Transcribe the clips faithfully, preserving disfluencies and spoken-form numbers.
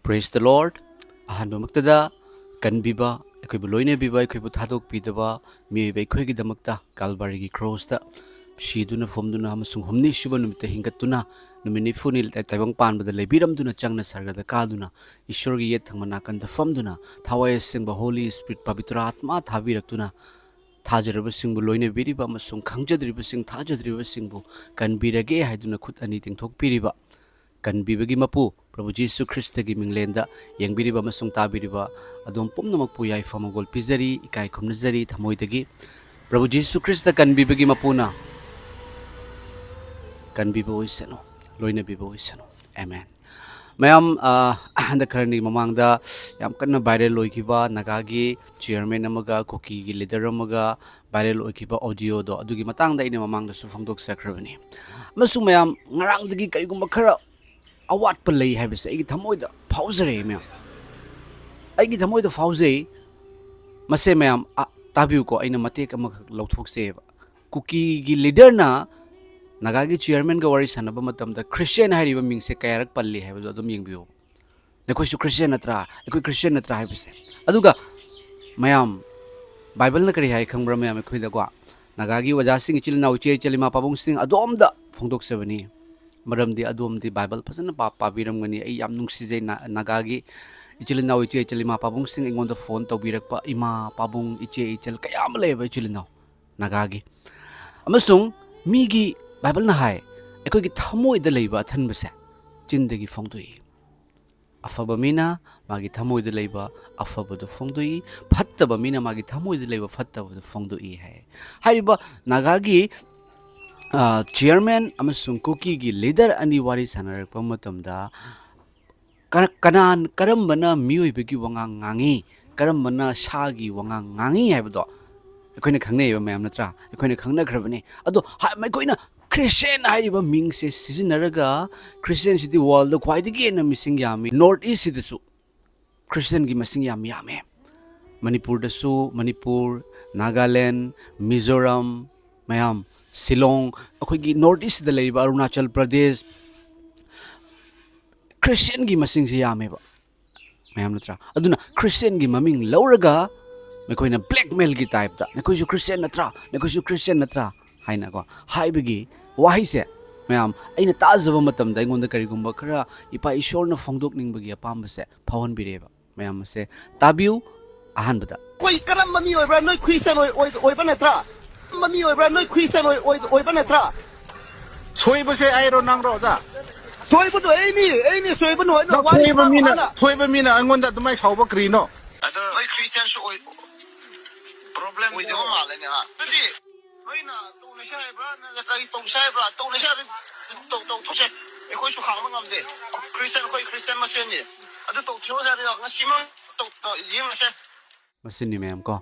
Praise the Lord. ꯑꯍꯥꯟꯕꯃꯛꯇꯗ ꯀꯟꯕꯤꯕ, ꯑꯩꯈꯣꯏꯕꯨ ꯂꯣꯏꯅꯕꯤꯕ, ꯑꯩꯈꯣꯏꯕꯨ ꯊꯥꯗꯣꯛꯄꯤꯗꯕ ꯃꯤꯑꯣꯏꯕ ꯑꯩꯈꯣꯏꯒꯤꯗꯃꯛꯇ ꯀꯥꯜꯕꯥꯔꯤꯒꯤ ꯀ꯭ꯔꯣꯁꯇ ꯁꯤꯗꯨꯅ, ꯐꯣꯝꯗꯨꯅ ꯑꯃꯁꯨꯡ ꯍꯨꯝꯅꯤ ꯁꯨꯕ ꯅꯨꯃꯤꯠꯇ ꯍꯤꯡꯒꯠꯇꯨꯅ, ꯅꯨꯃꯤꯠ ꯅꯤꯐꯨꯅꯤ ꯇꯥꯏꯕꯪ ꯄꯥꯟꯕꯗ ꯂꯩꯕꯤꯔꯝꯗꯨꯅ, ꯆꯪꯅ ꯁꯔꯒꯗ ꯀꯥꯗꯨꯅ, ꯏꯁꯣꯔꯒꯤ ꯌꯦꯠ ꯊꯪꯕ ꯅꯥꯀꯟꯗ ꯐꯝꯗꯨꯅ, ꯊꯋꯥꯏ ꯑꯁꯦꯡꯕ Holy Spirit, ꯄꯕꯤꯇ꯭ꯔ ꯑꯥꯠꯃꯥ ꯊꯥꯕꯤꯔꯛꯇꯨꯅ, ꯊꯥꯖꯔꯕꯁꯤꯡꯕꯨ ꯂꯣꯏꯅꯕꯤꯔꯤꯕ ꯑꯃꯁꯨꯡ ꯈꯪꯖꯗ꯭ꯔꯤꯕꯁꯤꯡ, ꯊꯥꯖꯗ꯭ꯔꯤꯕꯁꯤꯡꯕꯨ ꯀꯟꯕꯤꯔꯒꯦ ꯍꯥꯏꯗꯨꯅ ꯈꯨꯠ ꯑꯅꯤ ꯇꯤꯡꯊꯣꯛꯄꯤꯔꯤꯕ ꯀꯟꯕꯤꯕꯒꯤ ꯃꯄꯨ ꯄ꯭ꯔꯚꯨ ꯖꯤꯁꯨ ꯈ꯭ꯔꯤꯁꯇꯒꯤ ꯃꯤꯡꯂꯦꯟꯗ ꯌꯦꯡꯕꯤꯔꯤꯕ ꯑꯃꯁꯨꯡ ꯇꯥꯕꯤꯔꯤꯕ ꯑꯗꯣꯝ ꯄꯨꯝꯅꯃꯛꯄꯨ ꯌꯥꯏꯐ ꯃꯒꯣꯜ ꯄꯤꯖꯔꯤ, ꯏꯀꯥꯏ ꯈꯨꯝꯅꯖꯔꯤ ꯊꯃꯣꯏꯗꯒꯤ꯫ ꯄ꯭ꯔꯚꯨ ꯖꯤꯁꯨ ꯈ꯭ꯔꯤꯁꯇ ꯀꯟꯕꯤꯕꯒꯤ ꯃꯄꯨꯅ ꯀꯟꯕꯤꯕ ꯑꯣꯏꯁꯅꯨ, ꯂꯣꯏꯅꯕꯤꯕ ꯑꯣꯏꯁꯅꯨ꯫ ꯑꯦꯃꯦꯟ꯫ ꯃꯌꯥꯝ, ꯑ, ꯍꯟꯗꯛ ꯈꯔꯅꯤ ꯃꯃꯥꯡꯗ ꯌꯥꯝ ꯀꯟꯅ viral ꯑꯣꯏꯈꯤꯕ ꯅꯥꯒꯥꯒꯤ chairman ꯑꯃꯒ ꯀꯨꯀꯤꯒꯤ leader ꯑꯃꯒ viral ꯑꯣꯏꯈꯤꯕ audioꯗꯣ, ꯑꯗꯨꯒꯤ ꯃꯇꯥꯡꯗ ꯑꯩꯅ ꯃꯃꯥꯡꯗꯁꯨ ꯐꯣꯡꯗꯣꯛꯆꯈ꯭ꯔꯕꯅꯤ꯫ ꯑꯃꯁꯨꯡ ꯃꯌꯥꯝ, ꯉꯔꯥꯡꯗꯒꯤ ꯀꯔꯤꯒꯨꯝꯕ ꯈꯔ ꯑꯋꯥꯠꯄ ꯂꯩ ꯍꯥꯏꯕꯁꯦ ꯑꯩꯒꯤ ꯊꯃꯣꯏꯗ ꯐꯥꯎꯖꯔꯛꯑꯦ ꯃꯌꯥꯝ꯫ ꯑꯩꯒꯤ ꯊꯃꯣꯏꯗ ꯐꯥꯎꯖꯩ꯫ ꯃꯁꯦ ꯃꯌꯥꯝ, ꯑ, ꯇꯥꯕꯤꯌꯨꯀꯣ, ꯑꯩꯅ ꯃꯇꯦꯛ ꯑꯃꯈꯛ ꯂꯧꯊꯣꯛꯆꯩꯑꯕ꯫ ꯀꯨꯀꯤꯒꯤ leaderꯅ ꯅꯥꯒꯥꯒꯤ chairmanꯒ ꯋꯥꯔꯤ ꯁꯥꯟꯅꯕ ꯃꯇꯝꯗ Christian ꯍꯥꯏꯔꯤꯕ ꯃꯤꯡꯁꯦ ꯀꯌꯥꯔꯛ ꯄꯜꯂꯤ ꯍꯥꯏꯕꯗꯣ ꯑꯗꯨꯝ ꯌꯦꯡꯕꯤꯌꯨ꯫ "ꯅꯈꯣꯏꯁꯨ Christian ꯅꯠꯇ꯭ꯔꯥ? ꯑꯩꯈꯣꯏ Christian ꯅꯠꯇ꯭ꯔꯥ?" ꯍꯥꯏꯕꯁꯦ꯫ ꯑꯗꯨꯒ ꯃꯌꯥꯝ, ꯕꯥꯏꯕꯜꯅ ꯀꯔꯤ ꯍꯥꯏ ꯈꯪꯕ꯭ꯔꯥ ꯃꯌꯥꯝ? ꯑꯩꯈꯣꯏꯗꯀꯣ, ꯅꯥꯒꯥꯒꯤ ꯑꯣꯖꯥꯁꯤꯡ, ꯏꯆꯤꯜ ꯏꯅꯥꯎ, ꯏꯆꯦ ꯏꯆꯜ, ꯏꯃꯥ ꯄꯥꯕꯨꯡꯁꯤꯡ, ꯑꯗꯣꯝꯗ ꯐꯣꯡꯗꯣꯛꯆꯕꯅꯤ꯫ ꯃꯔꯝꯗꯤ ꯑꯗꯣꯝꯗꯤ ꯕꯥꯏꯕꯜ ꯐꯖꯅ ꯄꯥ-, ꯄꯥꯕꯤꯔꯝꯒꯅꯤ꯫ ꯑꯩ ꯌꯥꯝ ꯅꯨꯡꯁꯤꯖꯩ ꯅꯥ-, ꯅꯥꯒꯥꯒꯤ ꯏꯆꯤꯜ ꯏꯅꯥꯎ, ꯏꯆꯦ ꯏꯆꯜ, ꯏꯃꯥ ꯄꯥꯕꯨꯡꯁꯤꯡ, ꯑꯩꯉꯣꯟꯗ phone ꯇꯧꯕꯤꯔꯛꯄ ꯏꯃꯥ, ꯄꯥꯕꯨꯡ, ꯏꯆꯦ ꯏꯆꯜ ꯀꯌꯥ ꯑꯃ ꯂꯩꯌꯦꯕ, ꯏꯆꯤꯜ ꯏꯅꯥꯎ ꯅꯥꯒꯥꯒꯤ꯫ ꯑꯃꯁꯨꯡ ꯃꯤꯒꯤ, ꯕꯥꯏꯕꯜꯅ ꯍꯥꯏ, ꯑꯩꯈꯣꯏꯒꯤ ꯊꯃꯣꯏꯗ ꯂꯩꯕ ꯑꯊꯟꯕꯁꯦ ꯆꯤꯟꯗꯒꯤ ꯐꯣꯡꯗꯣꯛꯏ꯫ ꯑꯐꯕ ꯃꯤꯅ ꯃꯥꯒꯤ ꯊꯃꯣꯏꯗ ꯂꯩꯕ ꯑꯐꯕꯗꯨ ꯐꯣꯡꯗꯣꯛꯏ, ꯐꯠꯇꯕ ꯃꯤꯅ ꯃꯥꯒꯤ ꯊꯃꯣꯏꯗ ꯂꯩꯕ ꯐꯠꯇꯕꯗꯨ ꯐꯣꯡꯗꯣꯛꯏ ꯍꯥꯏ꯫ ꯍꯥꯏꯔꯤꯕ ꯅꯥꯒꯥꯒꯤ, ꯑ, chairman ꯑꯃꯁꯨꯡ ꯀꯨꯀꯤꯒꯤ leader ꯑꯅꯤ ꯋꯥꯔꯤ ꯁꯥꯟꯅꯔꯛꯄ ꯃꯇꯝꯗ, ꯀ-, ꯀꯅꯥ-, ꯀꯔꯝꯕꯅ ꯃꯤꯑꯣꯏꯕꯒꯤ ꯋꯥꯉꯥꯡ ꯉꯥꯡꯉꯤ, ꯀꯔꯝꯕꯅ ꯁꯥꯒꯤ ꯋꯥꯉꯥꯡ ꯉꯥꯡꯉꯤ ꯍꯥꯏꯕꯗꯣ ꯑꯩꯈꯣꯏꯅ ꯈꯪꯅꯩꯕ ꯃꯌꯥꯝ, ꯅꯠꯇ꯭ꯔꯥ? ꯑꯩꯈꯣꯏꯅ ꯈꯪꯅꯈ꯭ꯔꯕꯅꯤ꯫ ꯑꯗꯣ ꯍ-, ꯃꯈꯣꯏꯅ Christian ꯍꯥꯏꯔꯤꯕ ꯃꯤꯡꯁꯦ ꯁꯤꯖꯤꯟꯅꯔꯒ, Christian ꯁꯤꯗꯤ world ꯈ꯭ꯋꯥꯏꯗꯒꯤ ꯍꯦꯟꯅ ꯃꯤꯁꯤꯡ ꯌꯥꯝꯃꯤ, North East ꯁꯤꯗꯁꯨ Christian ꯒꯤ ꯃꯁꯤꯡ ꯌꯥꯝ ꯌꯥꯝꯃꯦ꯫ ꯃꯅꯤꯄꯨꯔꯗꯁꯨ, ꯃꯅꯤꯄꯨꯔ, ꯅꯥꯒꯥꯂꯦꯟ, ꯃꯤꯖꯣꯔꯥꯝ, ꯃꯌꯥꯝ, ꯁꯤꯂꯣꯡ, ꯑꯩꯈꯣꯏꯒꯤ North East ꯁꯤꯗ ꯂꯩꯔꯤꯕ ꯑꯔꯨꯅꯥꯆꯜ ꯄ꯭ꯔꯗꯦꯁ, Christian ꯒꯤ ꯃꯁꯤꯡꯁꯦ ꯌꯥꯝꯃꯦꯕ꯫ ꯃꯌꯥꯝ ꯅꯠꯇ꯭ꯔꯥ? ꯑꯗꯨꯅ ꯈ꯭ꯔꯤꯁꯇꯤꯌꯟꯒꯤ ꯃꯃꯤꯡ ꯂꯧꯔꯒ ꯃꯈꯣꯏꯅ ꯕ꯭ꯂꯦꯛꯃꯦꯜꯒꯤ ꯇꯥꯏꯞꯇ "ꯅꯈꯣꯏꯁꯨ ꯈ꯭ꯔꯤꯁꯇꯤꯌꯟ ꯅꯠꯇ꯭ꯔꯥ? ꯅꯈꯣꯏꯁꯨ ꯈ꯭ꯔꯤꯁꯇꯤꯌꯟ ꯅꯠꯇ꯭ꯔꯥ?" ꯍꯥꯏꯅꯀꯣ ꯍꯥꯏꯕꯒꯤ ꯋꯥꯍꯩꯁꯦ, ꯃꯌꯥꯝ, ꯑꯩꯅ ꯇꯥꯖꯕ ꯃꯇꯝꯗ ꯑꯩꯉꯣꯟꯗ ꯀꯔꯤꯒꯨꯝꯕ ꯈꯔ ꯏꯄꯥ ꯏꯁꯣꯔꯅ ꯐꯣꯡꯗꯣꯛꯅꯤꯡꯕꯒꯤ ꯑꯄꯥꯝꯕꯁꯦ ꯐꯥꯎꯍꯟꯕꯤꯔꯛꯑꯦꯕ꯫ ꯃꯌꯥꯝ ꯑꯁꯦ ꯇꯥꯕꯤꯌꯨ꯫ ꯑꯍꯥꯟꯕꯗ, ꯑꯩꯈꯣꯏ ꯀꯔꯝꯕ ꯃꯤ ꯑꯣꯏꯕ꯭ꯔꯥ? ꯅꯣꯏ ꯈ꯭ꯔꯤꯁꯇꯤꯌꯟ ꯑꯣꯏ-, ꯑꯣꯏ-, ꯑꯣꯏꯕ ꯅꯠꯇ꯭ꯔꯥ? ꯀꯔꯝꯕ ꯃꯤ ꯑꯣꯏꯕ꯭ꯔꯥ? ꯅꯣꯏ ꯈ꯭ꯔꯤꯁꯇꯤꯌꯟ ꯑꯣꯏ-, ꯑꯣꯏ-, ꯑꯣꯏꯕ ꯅꯠꯇ꯭ꯔꯥ? ꯁꯣꯏꯕꯁꯦ ꯑꯩꯔꯣ, ꯅꯪꯔꯣ, ꯑꯣꯖꯥ? ꯁꯣꯏꯕꯗꯣ ꯑꯩꯅꯤ, ꯑꯩꯅꯤ ꯁꯣꯏꯕ ꯅꯣꯏ꯫ ꯅꯪ ꯋꯥꯔꯤ ꯁꯣꯏꯕ ꯃꯤꯅ, ꯍꯥꯟꯅ ꯁꯣꯏꯕ ꯃꯤꯅ ꯑꯩꯉꯣꯟꯗ ꯑꯗꯨꯃꯥꯏꯅ ꯁꯥꯎꯕ ꯀꯔꯤꯅꯣ? ꯑꯗꯣ ꯅꯣꯏ ꯈ꯭ꯔꯤꯁꯇꯤꯌꯟꯁꯨ ꯑꯣꯏ-, ꯄ꯭ꯔꯣꯕ꯭ꯂꯦꯝ ꯑꯣꯏꯗꯕ ꯃꯥꯜꯂꯦꯅꯦ, ꯍꯥ? ꯑꯗꯨꯗꯤ ꯅꯣꯏꯅ ꯇꯧꯅꯁꯦ ꯍꯥꯏꯕ꯭ꯔꯥ? ꯅꯠꯇ꯭ꯔꯒ ꯀꯔꯤ ꯇꯧꯁꯦ ꯍꯥꯏꯕ꯭ꯔꯥ? ꯇꯧꯅꯁꯦ ꯍꯥꯏꯔꯗꯤ ꯇꯧ-, ꯇꯧꯊꯣꯛꯁꯦ꯫ ꯑꯩꯈꯣꯏꯁꯨ ꯈꯥꯡꯕ ꯉꯝꯗꯦ꯫ ꯈ꯭ꯔꯤꯁꯇꯤꯌꯟ, ꯑꯩꯈꯣꯏ ꯈ꯭ꯔꯤꯁꯇꯤꯌꯟ ꯃꯁꯦꯟꯅꯤ꯫ ꯑꯗꯨ ꯇꯧꯊꯣꯛꯁꯦ ꯍꯥꯏꯔꯗꯤ ꯉꯁꯤꯃꯛ ꯇꯧ-, ꯇꯧ-, ꯌꯦꯡꯉꯁꯦ꯫ ꯃꯁꯤꯅꯤ, ꯃꯌꯥꯝ ꯀꯣ꯫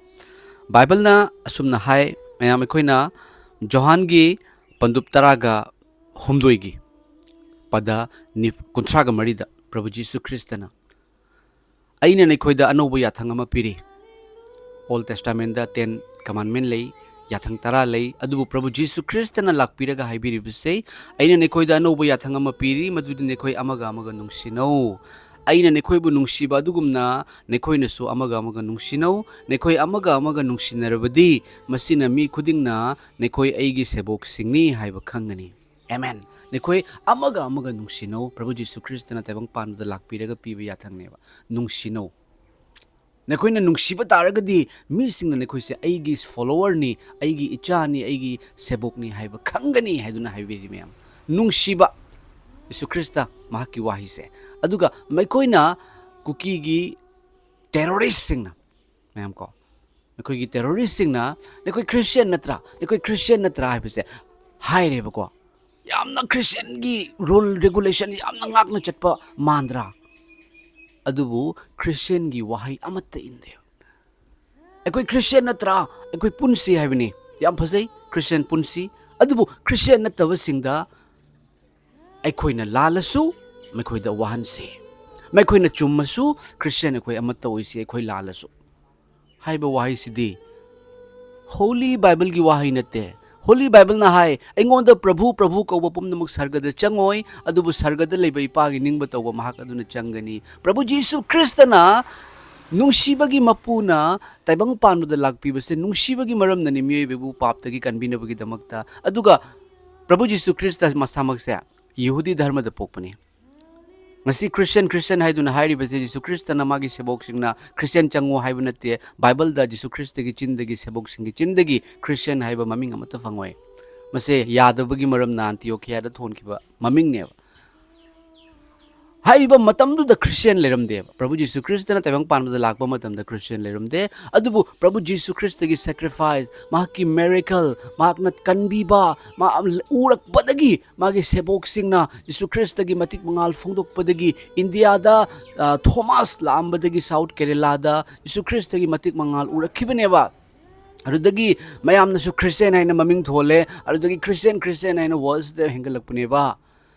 ꯕꯥꯏꯕꯜꯅ ꯑꯁꯨꯝꯅ ꯍꯥꯏ, ꯃꯌꯥꯝ, ꯑꯩꯈꯣꯏꯅ ꯖꯣꯍꯥꯟꯒꯤ ꯄꯟꯗꯨꯞ ꯇꯔꯥꯒ ꯍꯨꯝꯗꯣꯏꯒꯤ ꯄꯗ ꯅꯤ-, ꯀꯨꯟꯊ꯭ꯔꯥꯒ ꯃꯔꯤꯗ ꯄ꯭ꯔꯚꯨ ꯖꯤꯁꯨ ꯈ꯭ꯔꯤꯁꯇꯅ, "ꯑꯩꯅ ꯅꯈꯣꯏꯗ ꯑꯅꯧꯕ ꯌꯥꯊꯪ ꯑꯃ ꯄꯤꯔꯤ"꯫ ꯑꯣꯜ ꯇꯦꯁꯇꯥꯃꯦꯟꯗ ꯇꯦꯟ ꯀꯃꯥꯟꯃꯦꯟ ꯂꯩ, ꯌꯥꯊꯪ ꯇꯔꯥ ꯂꯩ, ꯑꯗꯨꯕꯨ ꯄ꯭ꯔꯚꯨ ꯖꯤꯁꯨ ꯈ꯭ꯔꯤꯁꯇꯅ ꯂꯥꯛꯄꯤꯔꯒ ꯍꯥꯏꯕꯤꯔꯤꯕꯁꯦ, "ꯑꯩꯅ ꯅꯈꯣꯏꯗ ꯑꯅꯧꯕ ꯌꯥꯊꯪ ꯑꯃ ꯄꯤꯔꯤ, ꯃꯗꯨꯗꯤ ꯅꯈꯣꯏ ꯑꯃꯒ ꯑꯃꯒ ꯅꯨꯡꯁꯤꯅꯧ꯫ ꯑꯩꯅ ꯅꯈꯣꯏꯕꯨ ꯅꯨꯡꯁꯤꯕ ꯑꯗꯨꯒꯨꯝꯅ ꯅꯈꯣꯏꯅꯁꯨ ꯑꯃꯒ ꯑꯃꯒ ꯅꯨꯡꯁꯤꯅꯧ꯫ ꯅꯈꯣꯏ ꯑꯃꯒ ꯑꯃꯒ ꯅꯨꯡꯁꯤꯅꯔꯕꯗꯤ, ꯃꯁꯤꯅ ꯃꯤ ꯈꯨꯗꯤꯡꯅ ꯅꯈꯣꯏ ꯑꯩꯒꯤ ꯁꯦꯕꯣꯛꯁꯤꯡꯅꯤ ꯍꯥꯏꯕ ꯈꯪꯒꯅꯤ"꯫ ꯑꯦꯃꯦꯟ꯫ ꯅꯈꯣꯏ ꯑꯃꯒ ꯑꯃꯒ ꯅꯨꯡꯁꯤꯅꯧ꯫ ꯄ꯭ꯔꯚꯨ ꯖꯤꯁꯨ ꯈ꯭ꯔꯤꯁꯇꯅ ꯇꯥꯏꯕꯪꯄꯥꯟꯗꯨꯗ ꯂꯥꯛꯄꯤꯔꯒ ꯄꯤꯕ ꯌꯥꯊꯪꯅꯦꯕ꯫ ꯅꯨꯡꯁꯤꯅꯧ꯫ ꯅꯈꯣꯏꯅ ꯅꯨꯡꯁꯤꯕ ꯇꯥꯔꯒꯗꯤ ꯃꯤꯁꯤꯡꯅ ꯅꯈꯣꯏꯁꯦ "ꯑꯩꯒꯤ ꯐꯣꯂꯣꯋꯔꯅꯤ, ꯑꯩꯒꯤ ꯏꯆꯥꯅꯤ, ꯑꯩꯒꯤ ꯁꯦꯕꯣꯛꯅꯤ" ꯍꯥꯏꯕ ꯈꯪꯒꯅꯤ ꯍꯥꯏꯗꯨꯅ ꯍꯥꯏꯕꯤꯔꯤ, ꯃꯌꯥꯝ꯫ ꯅꯨꯡꯁꯤꯕ, ꯖꯤꯁꯨ ꯈ꯭ꯔꯤꯁꯇ ꯃꯍꯥꯛꯀꯤ ꯋꯥꯍꯩꯁꯦ꯫ ꯑꯗꯨꯒ ꯃꯈꯣꯏꯅ, ꯀꯨꯀꯤꯒꯤ ꯇꯦꯔꯣꯔꯤꯁꯁꯤꯡꯅ, ꯃꯌꯥꯝ ꯀꯣ, ꯃꯈꯣꯏꯒꯤ ꯇꯦꯔꯣꯔꯤꯁꯁꯤꯡꯅ "ꯅꯈꯣꯏ ꯈ꯭ꯔꯤꯁꯇꯤꯌꯟ ꯅꯠꯇ꯭ꯔꯥ? ꯅꯈꯣꯏ ꯈ꯭ꯔꯤꯁꯇꯤꯌꯟ ꯅꯠꯇ꯭ꯔꯥ?" ꯍꯥꯏꯕꯁꯦ ꯍꯥꯏꯔꯦꯕꯀꯣ꯫ ꯌꯥꯝꯅ ꯈ꯭ꯔꯤꯁꯇꯤꯌꯟꯒꯤ ꯔꯨꯜ ꯔꯦꯒꯨꯂꯦꯁꯟ ꯌꯥꯝꯅ ꯉꯥꯛꯅ ꯆꯠꯄ ꯃꯥꯟꯗ꯭ꯔꯥ? ꯑꯗꯨꯕꯨ ꯈ꯭ꯔꯤꯁꯇꯤꯌꯟꯒꯤ ꯋꯥꯍꯩ ꯑꯃꯠꯇ ꯏꯟꯗꯦ꯫ "ꯑꯩꯈꯣꯏ ꯈ꯭ꯔꯤꯁꯇꯤꯌꯟ ꯅꯠꯇ꯭ꯔꯥ? ꯑꯩꯈꯣꯏ ꯄꯨꯟꯁꯤ" ꯍꯥꯏꯕꯅꯤ꯫ ꯌꯥꯝ ꯐꯖꯩ, ꯈ꯭ꯔꯤꯁꯇꯤꯌꯟ ꯄꯨꯟꯁꯤ꯫ ꯑꯗꯨꯕꯨ ꯈ꯭ꯔꯤꯁꯇꯤꯌꯟ ꯅꯠꯇꯕꯁꯤꯡꯗ "ꯑꯩꯈꯣꯏꯅ ꯂꯥꯜꯂꯁꯨ ꯃꯈꯣꯏꯗ ꯋꯥꯍꯟꯁꯤ, ꯃꯈꯣꯏꯅ ꯆꯨꯝꯃꯁꯨ ꯈ꯭ꯔꯤꯁꯇꯤꯌꯟ ꯑꯩꯈꯣꯏ ꯑꯃꯠꯇ ꯑꯣꯏꯁꯤ, ꯑꯩꯈꯣꯏ ꯂꯥꯜꯂꯁꯨ" ꯍꯥꯏꯕ ꯋꯥꯍꯩꯁꯤꯗꯤ ꯍꯣꯂꯤ ꯕꯥꯏꯕꯜꯒꯤ ꯋꯥꯍꯩ ꯅꯠꯇꯦ꯫ Holy Bible ꯅ ꯍꯥꯏ, "ꯑꯩꯉꯣꯟꯗ ꯄ꯭ꯔꯚꯨ, ꯄ꯭ꯔꯚꯨ ꯀꯧꯕ ꯄꯨꯝꯅꯃꯛ ꯁꯔꯒꯗ ꯆꯪꯉꯣꯏ, ꯑꯗꯨꯕꯨ ꯁꯔꯒꯗ ꯂꯩꯕ ꯏꯄꯥꯒꯤ ꯅꯤꯡꯕ ꯇꯧꯕ ꯃꯍꯥꯛ ꯑꯗꯨꯅ ꯆꯪꯒꯅꯤ꯫" ꯄ꯭ꯔꯚꯨ ꯖꯤꯁꯨ ꯈ꯭ꯔꯤꯁꯇꯅ ꯅꯨꯡꯁꯤꯕꯒꯤ ꯃꯄꯨꯅ ꯇꯥꯏꯕꯪ ꯄꯥꯟꯕꯗ ꯂꯥꯛꯄꯤꯕꯁꯦ ꯅꯨꯡꯁꯤꯕꯒꯤ ꯃꯔꯝꯅꯅꯤ, ꯃꯤꯑꯣꯏꯕꯕꯨ ꯄꯥꯞꯇꯒꯤ ꯀꯟꯕꯤꯅꯕꯒꯤꯗꯃꯛꯇ꯫ ꯑꯗꯨꯒ ꯄ꯭ꯔꯚꯨ ꯖꯤꯁꯨ ꯈ꯭ꯔꯤꯁꯇ ꯃꯁꯥꯃꯛꯁꯦ ꯌꯍꯨꯗꯤ ꯙꯔꯃꯗ ꯄꯣꯛꯄꯅꯤ꯫ ꯉꯁꯤ ꯈ꯭ꯔꯤꯁꯇꯤꯌꯟ, ꯈ꯭ꯔꯤꯁꯇꯤꯌꯟ ꯍꯥꯏꯗꯨꯅ ꯍꯥꯏꯔꯤꯕꯁꯦ, ꯖꯤꯁꯨ ꯈ꯭ꯔꯤꯁꯇꯅ ꯃꯥꯒꯤ ꯁꯦꯕꯣꯛꯁꯤꯡꯅ ꯈ꯭ꯔꯤꯁꯇꯤꯌꯟ ꯆꯪꯉꯨ ꯍꯥꯏꯕ ꯅꯠꯇꯦ꯫ ꯕꯥꯏꯕꯜꯗ ꯖꯤꯁꯨ ꯈ꯭ꯔꯤꯁꯇꯒꯤ ꯆꯤꯟꯗꯒꯤ, ꯁꯦꯕꯣꯛꯁꯤꯡꯒꯤ ꯆꯤꯟꯗꯒꯤ ꯈ꯭ꯔꯤꯁꯇꯤꯌꯟ ꯍꯥꯏꯕ ꯃꯃꯤꯡ ꯑꯃꯠꯇ ꯐꯪꯉꯣꯏ꯫ ꯃꯁꯦ ꯌꯥꯗꯕꯒꯤ ꯃꯔꯝꯅ ꯑꯟꯇꯤꯌꯣꯈꯤꯌꯥꯗ ꯊꯣꯟꯈꯤꯕ ꯃꯃꯤꯡꯅꯦꯕ꯫ ꯍꯥꯏꯔꯤꯕ ꯃꯇꯝꯗꯨꯗ ꯈ꯭ꯔꯤꯁꯇꯤꯌꯟ ꯂꯩꯔꯝꯗꯦꯕ꯫ ꯄ꯭ꯔꯚꯨ ꯖꯤꯁꯨ ꯈ꯭ꯔꯤꯁꯇꯅ ꯇꯥꯏꯕꯪ ꯄꯥꯟꯕꯗ ꯂꯥꯛꯄ ꯃꯇꯝꯗ ꯈ꯭ꯔꯤꯁꯇꯤꯌꯟ ꯂꯩꯔꯝꯗꯦ꯫ ꯑꯗꯨꯕꯨ ꯄ꯭ꯔꯚꯨ ꯖꯤꯁꯨ ꯈ꯭ꯔꯤꯁꯇꯒꯤ ꯁꯦꯀ꯭ꯔꯤꯐꯥꯏꯁ, ꯃꯍꯥꯛꯀꯤ ꯃꯤꯔꯦꯀꯜ, ꯃꯍꯥꯛꯅ ꯀꯟꯕꯤꯕ, ꯃꯥ ꯎꯔꯛꯄꯗꯒꯤ ꯃꯥꯒꯤ ꯁꯦꯕꯣꯛꯁꯤꯡꯅ ꯖꯤꯁꯨ ꯈ꯭ꯔꯤꯁꯇꯒꯤ ꯃꯇꯤꯛ ꯃꯉꯥꯜ ꯐꯣꯡꯗꯣꯛꯄꯗꯒꯤ, ꯏꯟꯗꯤꯌꯥꯗ, ꯑ, ꯊꯣꯃꯥꯁ ꯂꯥꯛꯑꯝꯕꯗꯒꯤ ꯁꯥꯎꯠ ꯀꯦꯔꯦꯂꯥꯗ ꯖꯤꯁꯨ ꯈ꯭ꯔꯤꯁꯇꯒꯤ ꯃꯇꯤꯛ ꯃꯉꯥꯜ ꯎꯔꯛꯈꯤꯕꯅꯦꯕ꯫ ꯑꯗꯨꯗꯒꯤ ꯃꯌꯥꯝꯅꯁꯨ ꯈ꯭ꯔꯤꯁꯇꯤꯌꯟ ꯍꯥꯏꯅ ꯃꯃꯤꯡ ꯊꯣꯜꯂꯦ꯫ ꯑꯗꯨꯗꯒꯤ ꯈ꯭ꯔꯤꯁꯇꯤꯌꯟ, ꯈ꯭ꯔꯤꯁꯇꯤꯌꯟ ꯍꯥꯏꯅ ꯋꯥꯔꯜꯁꯤꯗ ꯍꯦꯟꯒꯠꯂꯛꯄꯅꯦꯕ꯫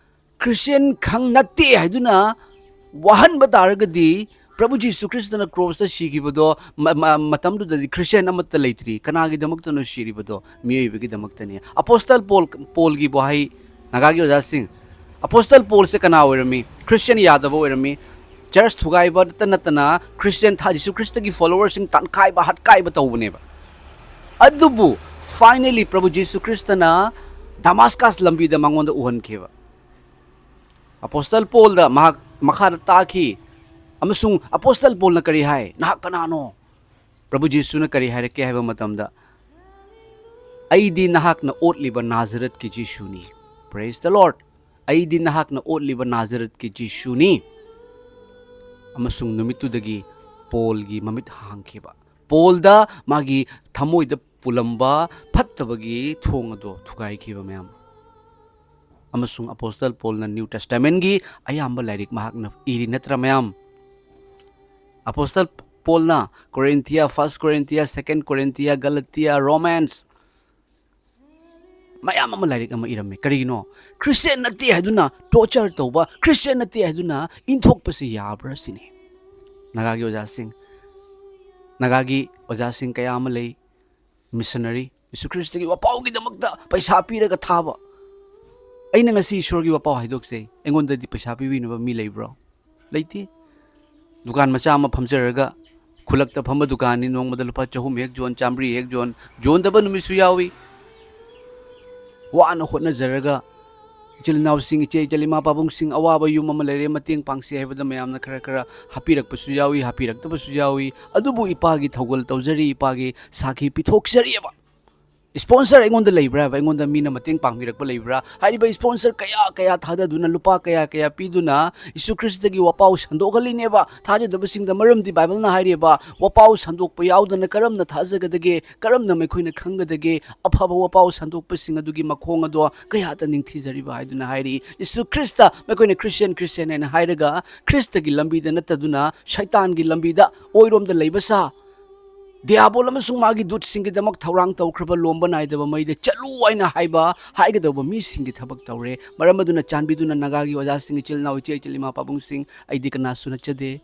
ꯈ꯭ꯔꯤꯁꯇꯤꯌꯟ ꯈꯪ ꯅꯠꯇꯦ ꯍꯥꯏꯗꯨꯅ ꯋꯥꯍꯟꯕ ꯇꯥꯔꯒꯗꯤ, ꯄ꯭ꯔꯚꯨ ꯖꯤꯁꯨ ꯈ꯭ꯔꯤꯁꯇꯅ ꯀ꯭ꯔꯣꯁꯇ ꯁꯤꯈꯤꯕꯗꯣ, ꯃ-, ꯃ-, ꯃꯇꯝꯗꯨꯗꯗꯤ ꯈ꯭ꯔꯤꯁꯇꯤꯌꯟ ꯑꯃꯠꯇ ꯂꯩꯇ꯭ꯔꯤ꯫ ꯀꯅꯥꯒꯤꯗꯃꯛꯇꯅꯣ ꯁꯤꯔꯤꯕꯗꯣ? ꯃꯤꯑꯣꯏꯕꯒꯤꯗꯃꯛꯇꯅꯤ꯫ ꯑꯄꯣꯁꯇꯜ ꯄꯣꯜ, ꯄꯣꯜꯒꯤ ꯋꯥꯍꯩ, ꯅꯥꯒꯥꯒꯤ ꯑꯣꯖꯥꯁꯤꯡ, ꯑꯄꯣꯁꯇꯜ ꯄꯣꯜꯁꯦ ꯀꯅꯥ ꯑꯣꯏꯔꯝꯃꯤ? ꯈ꯭ꯔꯤꯁꯇꯤꯌꯟ ꯌꯥꯗꯕ ꯑꯣꯏꯔꯝꯃꯤ꯫ ꯆꯔꯆ ꯊꯨꯒꯥꯏꯕꯇ ꯅꯠꯇꯅ ꯈ꯭ꯔꯤꯁꯇꯤꯌꯟ ꯊꯥ-, ꯖꯤꯁꯨ ꯈ꯭ꯔꯤꯁꯇꯒꯤ ꯐꯣꯂꯣꯋꯔꯁꯤꯡ ꯇꯥꯟꯈꯥꯏꯕ, ꯍꯥꯠꯀꯥꯏꯕ ꯇꯧꯕꯅꯦꯕ꯫ ꯑꯗꯨꯕꯨ finally ꯄ꯭ꯔꯚꯨ ꯖꯤꯁꯨ ꯈ꯭ꯔꯤꯁꯇꯅ ꯗꯃꯥꯁꯀꯁ ꯂꯝꯕꯤꯗ ꯃꯉꯣꯟꯗ ꯎꯍꯟꯈꯤꯕ꯫ ꯑꯄꯣꯁꯇꯜ ꯄꯣꯜꯗ ꯃꯍꯥꯛ ꯃꯈꯥꯗ ꯇꯥꯈꯤ꯫ ꯑꯃꯁꯨꯡ ꯑꯄꯣꯁꯇꯜ ꯄꯣꯜꯅ ꯀꯔꯤ ꯍꯥꯏ? "ꯅꯍꯥꯛ ꯀꯅꯥꯅꯣ?" ꯄ꯭ꯔꯚꯨ ꯖꯤꯁꯨꯅ ꯀꯔꯤ ꯍꯥꯏꯔꯛꯀꯦ ꯍꯥꯏꯕ ꯃꯇꯝꯗ, "ꯑꯩꯗꯤ ꯅꯍꯥꯛꯅ ꯑꯣꯠꯂꯤꯕ ꯅꯥꯖꯔꯠꯀꯤ ꯖꯤꯁꯨꯅꯤ꯫" Praise the Lord. "ꯑꯩꯗꯤ ꯅꯍꯥꯛꯅ ꯑꯣꯠꯂꯤꯕ ꯅꯥꯖꯔꯠꯀꯤ ꯖꯤꯁꯨꯅꯤ꯫" ꯑꯃꯁꯨꯡ ꯅꯨꯃꯤꯠꯇꯨꯗꯒꯤ ꯄꯣꯜꯒꯤ ꯃꯃꯤꯠ ꯍꯥꯡꯈꯤꯕ꯫ ꯄꯣꯜꯗ ꯃꯥꯒꯤ ꯊꯃꯣꯏꯗ ꯄꯨꯜꯂꯝꯕ ꯐꯠꯇꯕꯒꯤ ꯊꯣꯡ ꯑꯗꯣ ꯊꯨꯒꯥꯏꯈꯤꯕ, ꯃꯌꯥꯝ꯫ ꯑꯃꯁꯨꯡ ꯑꯄꯣꯁꯇꯜ ꯄꯣꯜꯅ ꯅ꯭ꯌꯨ ꯇꯦꯁꯇꯥꯃꯦꯟꯒꯤ ꯑꯌꯥꯝꯕ ꯂꯥꯏꯔꯤꯛ ꯃꯍꯥꯛꯅ ꯏꯔꯤ, ꯅꯠꯇ꯭ꯔꯥ, ꯃꯌꯥꯝ? ꯑꯄꯣꯁꯇꯜ ꯄꯣꯜꯅ ꯀꯣꯔꯤꯟꯊꯤꯌꯥ, ꯐꯥꯔꯁ ꯀꯣꯔꯤꯟꯊꯤꯌꯥ, ꯁꯦꯀꯦꯟ ꯀꯣꯔꯤꯟꯊꯤꯌꯥ, ꯒꯂꯇꯤꯌꯥ, ꯔꯣꯃꯥꯟꯁ, ꯃꯌꯥꯝ ꯑꯃ ꯂꯥꯏꯔꯤꯛ ꯑꯃ ꯏꯔꯝꯃꯤ꯫ ꯀꯔꯤꯒꯤꯅꯣ? ꯈ꯭ꯔꯤꯁꯇꯤꯌꯟ ꯅꯠꯇꯦ ꯍꯥꯏꯗꯨꯅ ꯇꯣꯔꯆꯔ ꯇꯧꯕ, ꯈ꯭ꯔꯤꯁꯇꯤꯌꯟ ꯅꯠꯇꯦ ꯍꯥꯏꯗꯨꯅ ꯏꯟꯊꯣꯛꯄꯁꯤ ꯌꯥꯕ꯭ꯔꯥ ꯁꯤꯅꯤ꯫ ꯅꯥꯒꯥꯒꯤ ꯑꯣꯖꯥꯁꯤꯡ, ꯅꯥꯒꯥꯒꯤ ꯑꯣꯖꯥꯁꯤꯡ ꯀꯌꯥ ꯑꯃ ꯂꯩ, ꯃꯤꯁꯅꯔꯤ, ꯌꯤꯁꯨ ꯈ꯭ꯔꯤꯁꯇꯒꯤ ꯋꯥꯄꯥꯎꯒꯤꯗꯃꯛꯇ ꯄꯩꯁꯥ ꯄꯤꯔꯒ ꯊꯥꯕ꯫ ꯑꯩꯅ ꯉꯁꯤ ꯏꯁꯣꯔꯒꯤ ꯋꯥꯄꯥꯎ ꯍꯥꯏꯗꯣꯛꯆꯩ, ꯑꯩꯉꯣꯟꯗꯗꯤ ꯄꯩꯁꯥ ꯄꯤꯕꯤꯅꯕ ꯃꯤ ꯂꯩꯕ꯭ꯔꯣ? ꯂꯩꯇꯦ꯫ ꯗꯨꯀꯥꯟ ꯃꯆꯥ ꯑꯃ ꯐꯝꯖꯔꯒ, ꯈꯨꯜꯂꯛꯇ ꯐꯝꯕ ꯗꯨꯀꯥꯟꯅꯤ, ꯅꯣꯡꯃꯗ ꯂꯨꯄꯥ ꯆꯍꯨꯝ ꯍꯦꯛ ꯌꯣꯟ, ꯆꯥꯝꯃꯔꯤ ꯍꯦꯛ ꯌꯣꯟ, ꯌꯣꯟꯗꯕ ꯅꯨꯃꯤꯠꯁꯨ ꯌꯥꯎꯏ꯫ ꯋꯥꯅ ꯍꯣꯠꯅꯖꯔꯒ, ꯏꯆꯤꯜ ꯏꯅꯥꯎꯁꯤꯡ, ꯏꯆꯦ ꯏꯆꯜ, ꯏꯃꯥ ꯄꯥꯕꯨꯡꯁꯤꯡ, ꯑꯋꯥꯕ ꯌꯨꯝ ꯑꯃ ꯂꯩꯔꯦ, ꯃꯇꯦꯡ ꯄꯥꯡꯁꯤ ꯍꯥꯏꯕꯗ ꯃꯌꯥꯝꯅ ꯈꯔ ꯈꯔ ꯍꯥꯞꯄꯤꯔꯛꯄꯁꯨ ꯌꯥꯎꯏ, ꯍꯥꯞꯄꯤꯔꯛꯇꯕꯁꯨ ꯌꯥꯎꯏ꯫ ꯑꯗꯨꯕꯨ ꯏꯄꯥꯒꯤ ꯊꯧꯒꯜ ꯇꯧꯖꯔꯤ, ꯏꯄꯥꯒꯤ ꯁꯥꯈꯤ ꯄꯤꯊꯣꯛꯆꯔꯤꯑꯕ꯫ ꯏꯁꯄꯣꯟꯁꯔ ꯑꯩꯉꯣꯟꯗ ꯂꯩꯕ꯭ꯔꯥ ꯍꯥꯏꯕ? ꯑꯩꯉꯣꯟꯗ ꯃꯤꯅ ꯃꯇꯦꯡ ꯄꯥꯡꯕꯤꯔꯛꯄ ꯂꯩꯕ꯭ꯔꯥ? ꯍꯥꯏꯔꯤꯕ ꯏꯁꯄꯣꯟꯁꯔ ꯀꯌꯥ ꯀꯌꯥ ꯊꯥꯗꯗꯨꯅ, ꯂꯨꯄꯥ ꯀꯌꯥ ꯀꯌꯥ ꯄꯤꯗꯨꯅ ꯌꯤꯁꯨ ꯈ꯭ꯔꯤꯁꯇꯒꯤ ꯋꯥꯄꯥꯎ ꯁꯟꯗꯣꯛꯍꯜꯂꯤꯅꯦꯕ ꯊꯥꯖꯗꯕꯁꯤꯡꯗ꯫ ꯃꯔꯝꯗꯤ ꯕꯥꯏꯕꯜꯅ ꯍꯥꯏꯔꯤꯕ, ꯋꯥꯄꯥꯎ ꯁꯟꯗꯣꯛꯄ ꯌꯥꯎꯗꯅ ꯀꯔꯝꯅ ꯊꯥꯖꯒꯗꯒꯦ? ꯀꯔꯝꯅ ꯃꯈꯣꯏꯅ ꯈꯪꯒꯗꯒꯦ? ꯑꯐꯕ ꯋꯥꯄꯥꯎ ꯁꯟꯗꯣꯛꯄꯁꯤꯡ ꯑꯗꯨꯒꯤ ꯃꯈꯣꯡ ꯑꯗꯣ ꯀꯌꯥꯇ ꯅꯤꯡꯊꯤꯖꯔꯤꯕ ꯍꯥꯏꯗꯨꯅ ꯍꯥꯏꯔꯤ꯫ ꯌꯤꯁꯨ ꯈ꯭ꯔꯤꯁꯇ ꯃꯈꯣꯏꯅ ꯈ꯭ꯔꯤꯁꯇꯤꯌꯥꯟ, ꯈ꯭ꯔꯤꯁꯇꯤꯌꯥꯟ ꯍꯥꯏꯅ ꯍꯥꯏꯔꯒ, ꯈ꯭ꯔꯤꯁꯇꯒꯤ ꯂꯝꯕꯤꯗ ꯅꯠꯇꯗꯨꯅ ꯁꯩꯇꯥꯟꯒꯤ ꯂꯝꯕꯤꯗ ꯑꯣꯏꯔꯣꯝꯗ ꯂꯩꯕ ꯁꯥ, ꯗꯤꯌꯥꯕꯣꯜ ꯑꯃꯁꯨꯡ ꯃꯥꯒꯤ ꯗꯨꯠꯁꯤꯡꯒꯤꯗꯃꯛ ꯊꯧꯔꯥꯡ ꯇꯧꯈ꯭ꯔꯕ ꯂꯣꯝꯕ ꯅꯥꯏꯗꯕ ꯃꯩꯗ ꯆꯠꯂꯨ ꯍꯥꯏꯅ ꯍꯥꯏꯕ, ꯍꯥꯏꯒꯗꯧꯕ ꯃꯤꯁꯤꯡꯒꯤ ꯊꯕꯛ ꯇꯧꯔꯦ꯫ ꯃꯔꯝ ꯑꯗꯨꯅ ꯆꯥꯟꯕꯤꯗꯨꯅ ꯅꯥꯒꯥꯒꯤ ꯑꯣꯖꯥꯁꯤꯡ, ꯏꯆꯤꯜ ꯏꯅꯥꯎ, ꯏꯆꯦ ꯏꯆꯜ, ꯏꯃꯥ ꯄꯥꯕꯨꯡꯁꯤꯡ, ꯑꯩꯗꯤ ꯀꯅꯥꯁꯨ ꯅꯠꯆꯗꯦ꯫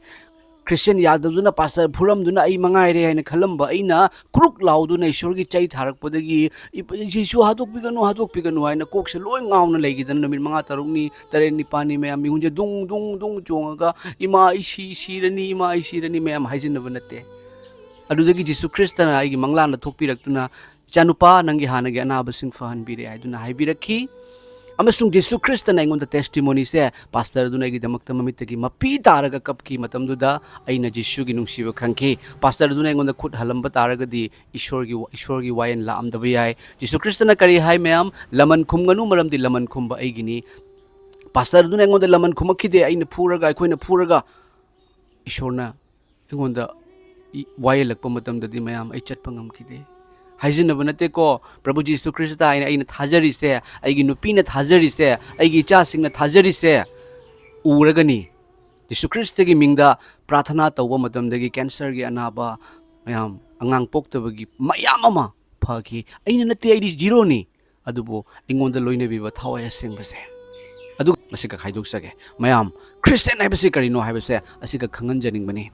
ꯈ꯭ꯔꯤꯁꯇꯤꯌꯥꯟ ꯌꯥꯗꯕꯗꯨꯅ ꯄꯥꯁꯇꯔ ꯐꯨꯔꯝꯗꯨꯅ ꯑꯩ ꯃꯉꯥꯏꯔꯦ ꯍꯥꯏꯅ ꯈꯜꯂꯝꯕ ꯑꯩꯅ, ꯀ꯭ꯔꯨꯛ ꯂꯥꯎꯗꯨꯅ ꯏꯁꯣꯔꯒꯤ ꯆꯩ ꯊꯥꯔꯛꯄꯗꯒꯤ, "ꯏ-, ꯖꯤꯁꯨ ꯍꯥꯠꯇꯣꯛꯄꯤꯒꯅꯨ, ꯍꯥꯠꯇꯣꯛꯄꯤꯒꯅꯨ" ꯍꯥꯏꯅ ꯀꯣꯛꯁꯦ ꯂꯣꯏ ꯉꯥꯎꯅ ꯂꯩꯈꯤꯗꯅ ꯅꯨꯃꯤꯠ ꯃꯉꯥ ꯇꯔꯨꯛꯅꯤ, ꯇꯔꯦꯠ ꯅꯤꯄꯥꯜꯅꯤ ꯃꯌꯥꯝ ꯃꯤꯍꯨꯟꯁꯦ ꯗꯨꯡ ꯗꯨꯡ ꯗꯨꯡ ꯆꯣꯡꯉꯒ, "ꯏꯃꯥ, ꯑꯩ ꯁꯤ ꯁꯤꯔꯅꯤ, ꯏꯃꯥ, ꯑꯩ ꯁꯤꯔꯅꯤ" ꯃꯌꯥꯝ ꯍꯥꯏꯖꯤꯟꯅꯕ ꯅꯠꯇꯦ꯫ ꯑꯗꯨꯗꯒꯤ ꯖꯤꯁꯨ ꯈ꯭ꯔꯤꯁꯇꯅ ꯑꯩꯒꯤ ꯃꯪꯂꯥꯟꯗ ꯊꯣꯛꯄꯤꯔꯛꯇꯨꯅ, "ꯏꯆꯥꯅꯨꯄꯥ, ꯅꯪꯒꯤ ꯍꯥꯟꯅꯒꯤ ꯑꯅꯥꯕꯁꯤꯡ ꯐꯍꯟꯕꯤꯔꯦ" ꯍꯥꯏꯗꯨꯅ ꯍꯥꯏꯕꯤꯔꯛꯈꯤ꯫ ꯑꯃꯁꯨꯡ ꯖꯤꯁꯨ ꯈ꯭ꯔꯤꯁꯇꯅ ꯑꯩꯉꯣꯟꯗ ꯇꯦꯁꯇꯤꯃꯣꯅꯤꯁꯦ, ꯄꯥꯁꯇꯔ ꯑꯗꯨꯅ ꯑꯩꯒꯤꯗꯃꯛꯇ ꯃꯃꯤꯠꯇꯒꯤ ꯃꯄꯤ ꯇꯥꯔꯒ ꯀꯞꯈꯤ ꯃꯇꯝꯗꯨꯗ ꯑꯩꯅ ꯖꯤꯁꯨꯒꯤ ꯅꯨꯡꯁꯤꯕ ꯈꯪꯈꯤ꯫ ꯄꯥꯁꯇꯔ ꯑꯗꯨꯅ ꯑꯩꯉꯣꯟꯗ ꯈꯨꯠ ꯍꯜꯂꯝꯕ ꯇꯥꯔꯒꯗꯤ ꯏꯁꯣꯔꯒꯤ ꯋꯥ-, ꯏꯁꯣꯔꯒꯤ ꯋꯥꯌꯦꯜ ꯂꯥꯛꯑꯝꯗꯕ ꯌꯥꯏ꯫ ꯖꯤꯁꯨ ꯈ꯭ꯔꯤꯁꯇꯅ ꯀꯔꯤ ꯍꯥꯏ ꯃꯌꯥꯝ? "ꯂꯃꯟ ꯈꯨꯝꯒꯅꯨ, ꯃꯔꯝꯗꯤ ꯂꯃꯟ ꯈꯨꯝꯕ ꯑꯩꯒꯤꯅꯤ"꯫ ꯄꯥꯁꯇꯔ ꯑꯗꯨꯅ ꯑꯩꯉꯣꯟꯗ ꯂꯃꯟ ꯈꯨꯝꯃꯛꯈꯤꯗꯦ, ꯑꯩꯅ ꯐꯨꯔꯒ, ꯑꯩꯈꯣꯏꯅ ꯐꯨꯔꯒ꯫ ꯏꯁꯣꯔꯅ ꯑꯩꯉꯣꯟꯗ ꯏ-, ꯋꯥꯌꯦꯜꯂꯛꯄ ꯃꯇꯝꯗꯗꯤ ꯃꯌꯥꯝ ꯑꯩ ꯆꯠꯄ ꯉꯝꯈꯤꯗꯦ꯫ ꯍꯥꯏꯖꯤꯟꯅꯕ ꯅꯠꯇꯦꯀꯣ, ꯄ꯭ꯔꯚꯨ ꯖꯤꯁꯨ ꯈ꯭ꯔꯤꯁꯇ ꯍꯥꯏꯅ ꯑꯩꯅ ꯊꯥꯖꯔꯤꯁꯦ, ꯑꯩꯒꯤ ꯅꯨꯄꯤꯅ ꯊꯥꯖꯔꯤꯁꯦ, ꯑꯩꯒꯤ ꯏꯆꯥꯁꯤꯡꯅ ꯊꯥꯖꯔꯤꯁꯦ ꯎꯔꯒꯅꯤ꯫ ꯖꯤꯁꯨ ꯈ꯭ꯔꯤꯁꯇꯒꯤ ꯃꯤꯡꯗ ꯄ꯭ꯔꯥꯊꯅꯥ ꯇꯧꯕ ꯃꯇꯝꯗꯒꯤ ꯀꯦꯟꯁꯔꯒꯤ ꯑꯅꯥꯕ ꯃꯌꯥꯝ, ꯑꯉꯥꯡ ꯄꯣꯛꯇꯕꯒꯤ ꯃꯌꯥꯝ ꯑꯃ ꯐꯈꯤ꯫ ꯑꯩꯅ ꯅꯠꯇꯦ, ꯑꯩꯗꯤ ꯖꯤꯔꯣꯅꯤ꯫ ꯑꯗꯨꯕꯨ ꯑꯩꯉꯣꯟꯗ ꯂꯣꯏꯅꯕꯤꯕ ꯊꯋꯥꯏ ꯑꯁꯦꯡꯕꯁꯦ꯫ ꯑꯗꯨ ꯃꯁꯤꯒ ꯈꯥꯏꯗꯣꯛꯆꯒꯦ꯫ ꯃꯌꯥꯝ, ꯈ꯭ꯔꯤꯁꯇꯤꯌꯥꯟ ꯍꯥꯏꯕꯁꯤ ꯀꯔꯤꯅꯣ ꯍꯥꯏꯕꯁꯦ ꯑꯁꯤꯒ ꯈꯪꯍꯟꯖꯅꯤꯡꯕꯅꯤ꯫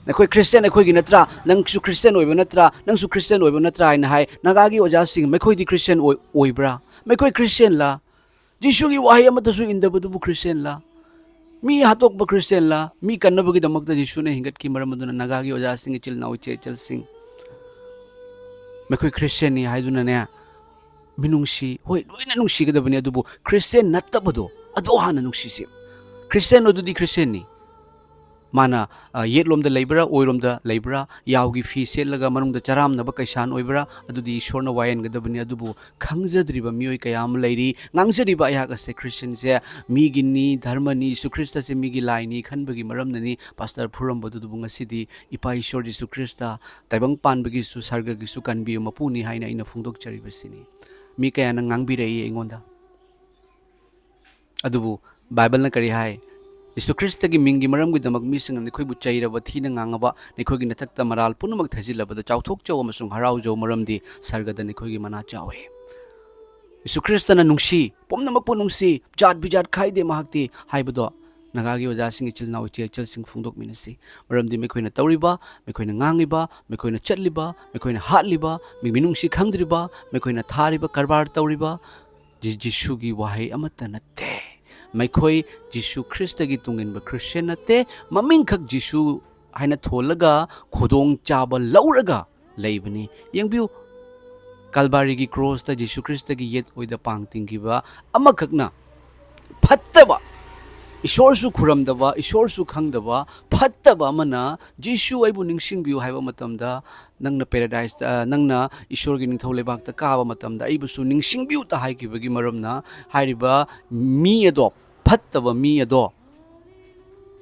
ꯅꯈꯣꯏ ꯈ꯭ꯔꯤꯁꯇꯤꯌꯥꯟ ꯑꯩꯈꯣꯏꯒꯤ ꯅꯠꯇ꯭ꯔꯥ? ꯅꯪꯁꯨ ꯈ꯭ꯔꯤꯁꯇꯤꯌꯥꯟ ꯑꯣꯏꯕ ꯅꯠꯇ꯭ꯔꯥ? ꯅꯪꯁꯨ ꯈ꯭ꯔꯤꯁꯇꯤꯌꯥꯟ ꯑꯣꯏꯕ ꯅꯠꯇ꯭ꯔꯥ ꯍꯥꯏꯅ ꯍꯥꯏ꯫ ꯅꯥꯒꯥꯒꯤ ꯑꯣꯖꯥꯁꯤꯡ, ꯃꯈꯣꯏꯗꯤ ꯈ꯭ꯔꯤꯁꯇꯤꯌꯥꯟ ꯑꯣꯏ-, ꯑꯣꯏꯕ꯭ꯔꯥ? ꯃꯈꯣꯏ ꯈ꯭ꯔꯤꯁꯇꯤꯌꯥꯟꯂ? ꯖꯤꯁꯨꯒꯤ ꯋꯥꯍꯩ ꯑꯃꯠꯇꯁꯨ ꯏꯟꯗꯕꯗꯨꯕꯨ ꯈ꯭ꯔꯤꯁꯇꯤꯌꯥꯟꯂ? ꯃꯤ ꯍꯥꯠꯇꯣꯛꯄ ꯈ꯭ꯔꯤꯁꯇꯤꯌꯥꯟꯂ? ꯃꯤ ꯀꯟꯅꯕꯒꯤꯗꯃꯛꯇ ꯖꯤꯁꯨꯅ ꯍꯤꯡꯒꯠꯈꯤ꯫ ꯃꯔꯝ ꯑꯗꯨꯅ ꯅꯥꯒꯥꯒꯤ ꯑꯣꯖꯥꯁꯤꯡ, ꯏꯆꯤꯜ ꯏꯅꯥꯎ, ꯏꯆꯦ ꯏꯆꯜꯁꯤꯡ, ꯃꯈꯣꯏ ꯈ꯭ꯔꯤꯁꯇꯤꯌꯥꯟꯅꯤ ꯍꯥꯏꯗꯨꯅꯅꯦ, ꯃꯤꯅꯨꯡꯁꯤ, ꯍꯣꯏ, ꯂꯣꯏꯅ ꯅꯨꯡꯁꯤꯒꯗꯕꯅꯤ, ꯑꯗꯨꯕꯨ ꯈ꯭ꯔꯤꯁꯇꯤꯌꯥꯟ ꯅꯠꯇꯕꯗꯣ, ꯑꯗꯨ ꯍꯥꯟꯅ ꯅꯨꯡꯁꯤꯁꯤ꯫ ꯈ꯭ꯔꯤꯁꯇꯤꯌꯥꯟ ꯑꯗꯨꯗꯤ ꯈ꯭ꯔꯤꯁꯇꯤꯌꯥꯟꯅꯤ꯫ ꯃꯥꯅ, ꯑ, ꯌꯦꯠꯂꯣꯝꯗ ꯂꯩꯕ꯭ꯔꯥ, ꯑꯣꯏꯔꯣꯝꯗ ꯂꯩꯕ꯭ꯔꯥ, ꯌꯥꯎꯒꯤ ꯐꯤ ꯁꯦꯠꯂꯒ ꯃꯅꯨꯡꯗ ꯆꯔꯥꯝꯅꯕ ꯀꯩꯁꯥꯟ ꯑꯣꯏꯕ꯭ꯔꯥ, ꯑꯗꯨꯗꯤ ꯏꯁꯣꯔꯅ ꯋꯥꯌꯦꯟꯒꯗꯕꯅꯤ꯫ ꯑꯗꯨꯕꯨ ꯈꯪꯖꯗ꯭ꯔꯤꯕ ꯃꯤꯑꯣꯏ ꯀꯌꯥ ꯑꯃ ꯂꯩꯔꯤ꯫ ꯉꯥꯡꯖꯔꯤꯕ ꯑꯩꯍꯥꯛ ꯑꯁꯦ ꯈ꯭ꯔꯤꯁꯇꯤꯌꯥꯟꯁꯦ ꯃꯤꯒꯤꯅꯤ, ꯙꯔꯃꯅꯤ, ꯖꯤꯁꯨ ꯈ꯭ꯔꯤꯁꯇꯁꯦ ꯃꯤꯒꯤ ꯂꯥꯏꯅꯤ ꯈꯟꯕꯒꯤ ꯃꯔꯝꯅꯅꯤ ꯄꯥꯁꯇꯔ ꯐꯨꯔꯝꯕꯗꯨꯗꯕꯨ ꯉꯁꯤꯗꯤ ꯏꯄꯥ ꯏꯁꯣꯔ ꯖꯤꯁꯨ ꯈ꯭ꯔꯤꯁꯇ, ꯇꯥꯏꯕꯪ ꯄꯥꯟꯕꯒꯤꯁꯨ, ꯁꯔꯒꯒꯤꯁꯨ ꯀꯟꯕꯤꯕ ꯃꯄꯨꯅꯤ ꯍꯥꯏꯅ ꯑꯩꯅ ꯐꯣꯡꯗꯣꯛꯆꯔꯤꯕꯁꯤꯅꯤ꯫ ꯃꯤ ꯀꯌꯥꯅ ꯉꯥꯡꯕꯤꯔꯛꯏ ꯑꯩꯉꯣꯟꯗ꯫ ꯑꯗꯨꯕꯨ ꯕꯥꯏꯕꯜꯅ ꯀꯔꯤ ꯍꯥꯏ? ꯖꯤꯁꯨ ꯈ꯭ꯔꯤꯁꯇꯒꯤ ꯃꯤꯡꯒꯤ ꯃꯔꯝꯒꯤꯗꯃꯛ ꯃꯤꯁꯤꯡꯅ ꯅꯈꯣꯏꯕꯨ ꯆꯩꯔꯕ, ꯊꯤꯅ ꯉꯥꯡꯉꯕ, ꯅꯈꯣꯏꯒꯤ ꯅꯊꯛꯇ ꯃꯔꯥꯜ ꯄꯨꯝꯅꯃꯛ ꯊꯩꯖꯤꯜꯂꯕꯗ ꯆꯥꯎꯊꯣꯛꯆꯧ ꯑꯃꯁꯨꯡ ꯍꯔꯥꯎꯖꯧ, ꯃꯔꯝꯗꯤ ꯁꯔꯒꯗ ꯅꯈꯣꯏꯒꯤ ꯃꯅꯥ ꯆꯥꯎꯏ꯫ ꯖꯤꯁꯨ ꯈ꯭ꯔꯤꯁꯇꯅ ꯅꯨꯡꯁꯤ, ꯄꯨꯝꯅꯃꯛꯄꯨ ꯅꯨꯡꯁꯤ, ꯖꯥꯠ ꯕꯤꯖꯥꯠ ꯈꯥꯏꯗꯦ ꯃꯍꯥꯛꯇꯤ ꯍꯥꯏꯕꯗꯣ ꯅꯥꯒꯥꯒꯤ ꯑꯣꯖꯥꯁꯤꯡ, ꯏꯆꯤꯜ ꯏꯅꯥꯎ, ꯏꯆꯦ ꯏꯆꯜꯁꯤꯡ ꯐꯣꯡꯗꯣꯛꯃꯤꯟꯅꯁꯤ꯫ ꯃꯔꯝꯗꯤ ꯃꯈꯣꯏꯅ ꯇꯧꯔꯤꯕ, ꯃꯈꯣꯏꯅ ꯉꯥꯡꯉꯤꯕ, ꯃꯈꯣꯏꯅ ꯆꯠꯂꯤꯕ, ꯃꯈꯣꯏꯅ ꯍꯥꯠꯂꯤꯕ, ꯃꯤ ꯃꯤꯅꯨꯡꯁꯤ ꯈꯪꯗ꯭ꯔꯤꯕ, ꯃꯈꯣꯏꯅ ꯊꯥꯔꯤꯕ, ꯀꯔꯕꯥꯔ ꯇꯧꯔꯤꯕ, ꯖꯤ-, ꯖꯤꯁꯨꯒꯤ ꯋꯥꯍꯩ ꯑꯃꯠꯇ ꯅꯠꯇꯦ꯫ ꯃꯈꯣꯏ ꯖꯤꯁꯨ ꯈ꯭ꯔꯤꯁꯇꯒꯤ ꯇꯨꯡ ꯏꯟꯕ ꯈ꯭ꯔꯤꯁꯇꯤꯌꯥꯟ ꯅꯠꯇꯦ꯫ ꯃꯃꯤꯡꯈꯛ ꯖꯤꯁꯨ ꯍꯥꯏꯅ ꯊꯣꯜꯂꯒ ꯈꯨꯗꯣꯡ ꯆꯥꯕ ꯂꯧꯔꯒ ꯂꯩꯕꯅꯤ꯫ ꯌꯦꯡꯕꯤꯌꯨ, ꯀꯜꯕꯥꯔꯤꯒꯤ ꯀ꯭ꯔꯣꯁꯇ ꯖꯤꯁꯨ ꯈ꯭ꯔꯤꯁꯇꯒꯤ ꯌꯦꯠ ꯑꯣꯏꯗ ꯄꯥꯡ ꯇꯤꯡꯈꯤꯕ ꯑꯃꯈꯛꯅ, ꯐꯠꯇꯕ, ꯏꯁꯣꯔꯁꯨ ꯈꯨꯔꯝꯗꯕ, ꯏꯁꯣꯔꯁꯨ ꯈꯪꯗꯕ, ꯐꯠꯇꯕ ꯑꯃꯅ, "ꯖꯤꯁꯨ, ꯑꯩꯕꯨ ꯅꯤꯡꯁꯤꯡꯕꯤꯌꯨ" ꯍꯥꯏꯕ ꯃꯇꯝꯗ, "ꯅꯪꯅ ꯄꯦꯔꯥꯗꯥꯏꯁꯇ, ꯑ, ꯅꯪꯅ ꯏꯁꯣꯔꯒꯤ ꯅꯤꯡꯊꯧ ꯂꯩꯕꯥꯛꯇ ꯀꯥꯕ ꯃꯇꯝꯗ ꯑꯩꯕꯨꯁꯨ ꯅꯤꯡꯁꯤꯡꯕꯤꯌꯨ" ꯇ ꯍꯥꯏꯈꯤꯕꯒꯤ ꯃꯔꯝꯅ, ꯍꯥꯏꯔꯤꯕ ꯃꯤ ꯑꯗꯣ, ꯐꯠꯇꯕ ꯃꯤ ꯑꯗꯣ,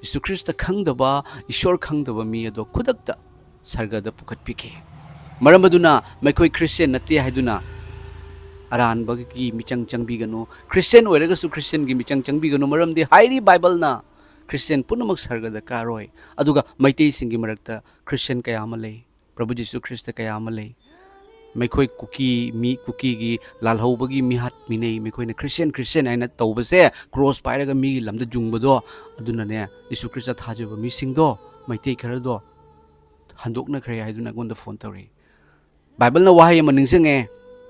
ꯖꯤꯁꯨ ꯈ꯭ꯔꯤꯁꯇ ꯈꯪꯗꯕ, ꯏꯁꯣꯔ ꯈꯪꯗꯕ ꯃꯤ ꯑꯗꯣ ꯈꯨꯗꯛꯇ ꯁꯔꯒꯗ ꯄꯨꯈꯠꯄꯤꯈꯤ꯫ ꯃꯔꯝ ꯑꯗꯨꯅ ꯃꯈꯣꯏ ꯈ꯭ꯔꯤꯁꯇꯤꯌꯥꯟ ꯅꯠꯇꯦ ꯍꯥꯏꯗꯨꯅ ꯑꯔꯥꯟꯕꯒꯤ ꯃꯤꯆꯪ ꯆꯪꯕꯤꯒꯅꯨ꯫ ꯈ꯭ꯔꯤꯁꯇꯤꯌꯥꯟ ꯑꯣꯏꯔꯒꯁꯨ ꯈ꯭ꯔꯤꯁꯇꯤꯌꯥꯟꯒꯤ ꯃꯤꯆꯪ ꯆꯪꯕꯤꯒꯅꯨ, ꯃꯔꯝꯗꯤ ꯍꯥꯏꯔꯤ ꯕꯥꯏꯕꯜꯅ, ꯈ꯭ꯔꯤꯁꯇꯤꯌꯥꯟ ꯄꯨꯝꯅꯃꯛ ꯁꯔꯒꯗ ꯀꯥꯔꯣꯏ꯫ ꯑꯗꯨꯒ ꯃꯩꯇꯩꯁꯤꯡꯒꯤ ꯃꯔꯛꯇ ꯈ꯭ꯔꯤꯁꯇꯤꯌꯥꯟ ꯀꯌꯥ ꯑꯃ ꯂꯩ, ꯄ꯭ꯔꯚꯨ ꯖꯤꯁꯨ ꯈ꯭ꯔꯤꯁꯇ ꯀꯌꯥ ꯑꯃ ꯂꯩ꯫ ꯃꯈꯣꯏ ꯀꯨꯀꯤ, ꯃꯤ ꯀꯨꯀꯤꯒꯤ ꯂꯥꯜꯍꯧꯕꯒꯤ ꯃꯤꯍꯥꯠ ꯃꯤꯅꯩ, ꯃꯈꯣꯏꯅ ꯈ꯭ꯔꯤꯁꯇꯤꯌꯥꯟ, ꯈ꯭ꯔꯤꯁꯇꯤꯌꯥꯟ ꯍꯥꯏꯅ ꯇꯧꯕꯁꯦ, ꯀ꯭ꯔꯣꯁ ꯄꯥꯏꯔꯒ ꯃꯤꯒꯤ ꯂꯝꯗ ꯖꯨꯡꯕꯗꯣ, ꯑꯗꯨꯅꯅꯦ, ꯖꯤꯁꯨ ꯈ꯭ꯔꯤꯁꯇ ꯊꯥꯖꯕ ꯃꯤꯁꯤꯡꯗꯣ, ꯃꯩꯇꯩ ꯈꯔꯗꯣ, ꯍꯟꯗꯣꯛꯅꯈ꯭ꯔꯦ ꯍꯥꯏꯗꯨꯅ ꯑꯩꯉꯣꯟꯗ ꯐꯣꯟ ꯇꯧꯔꯛꯏ꯫ ꯕꯥꯏꯕꯜꯅ ꯋꯥꯍꯩ ꯑꯃ ꯅꯤꯡꯁꯤꯡꯉꯦ,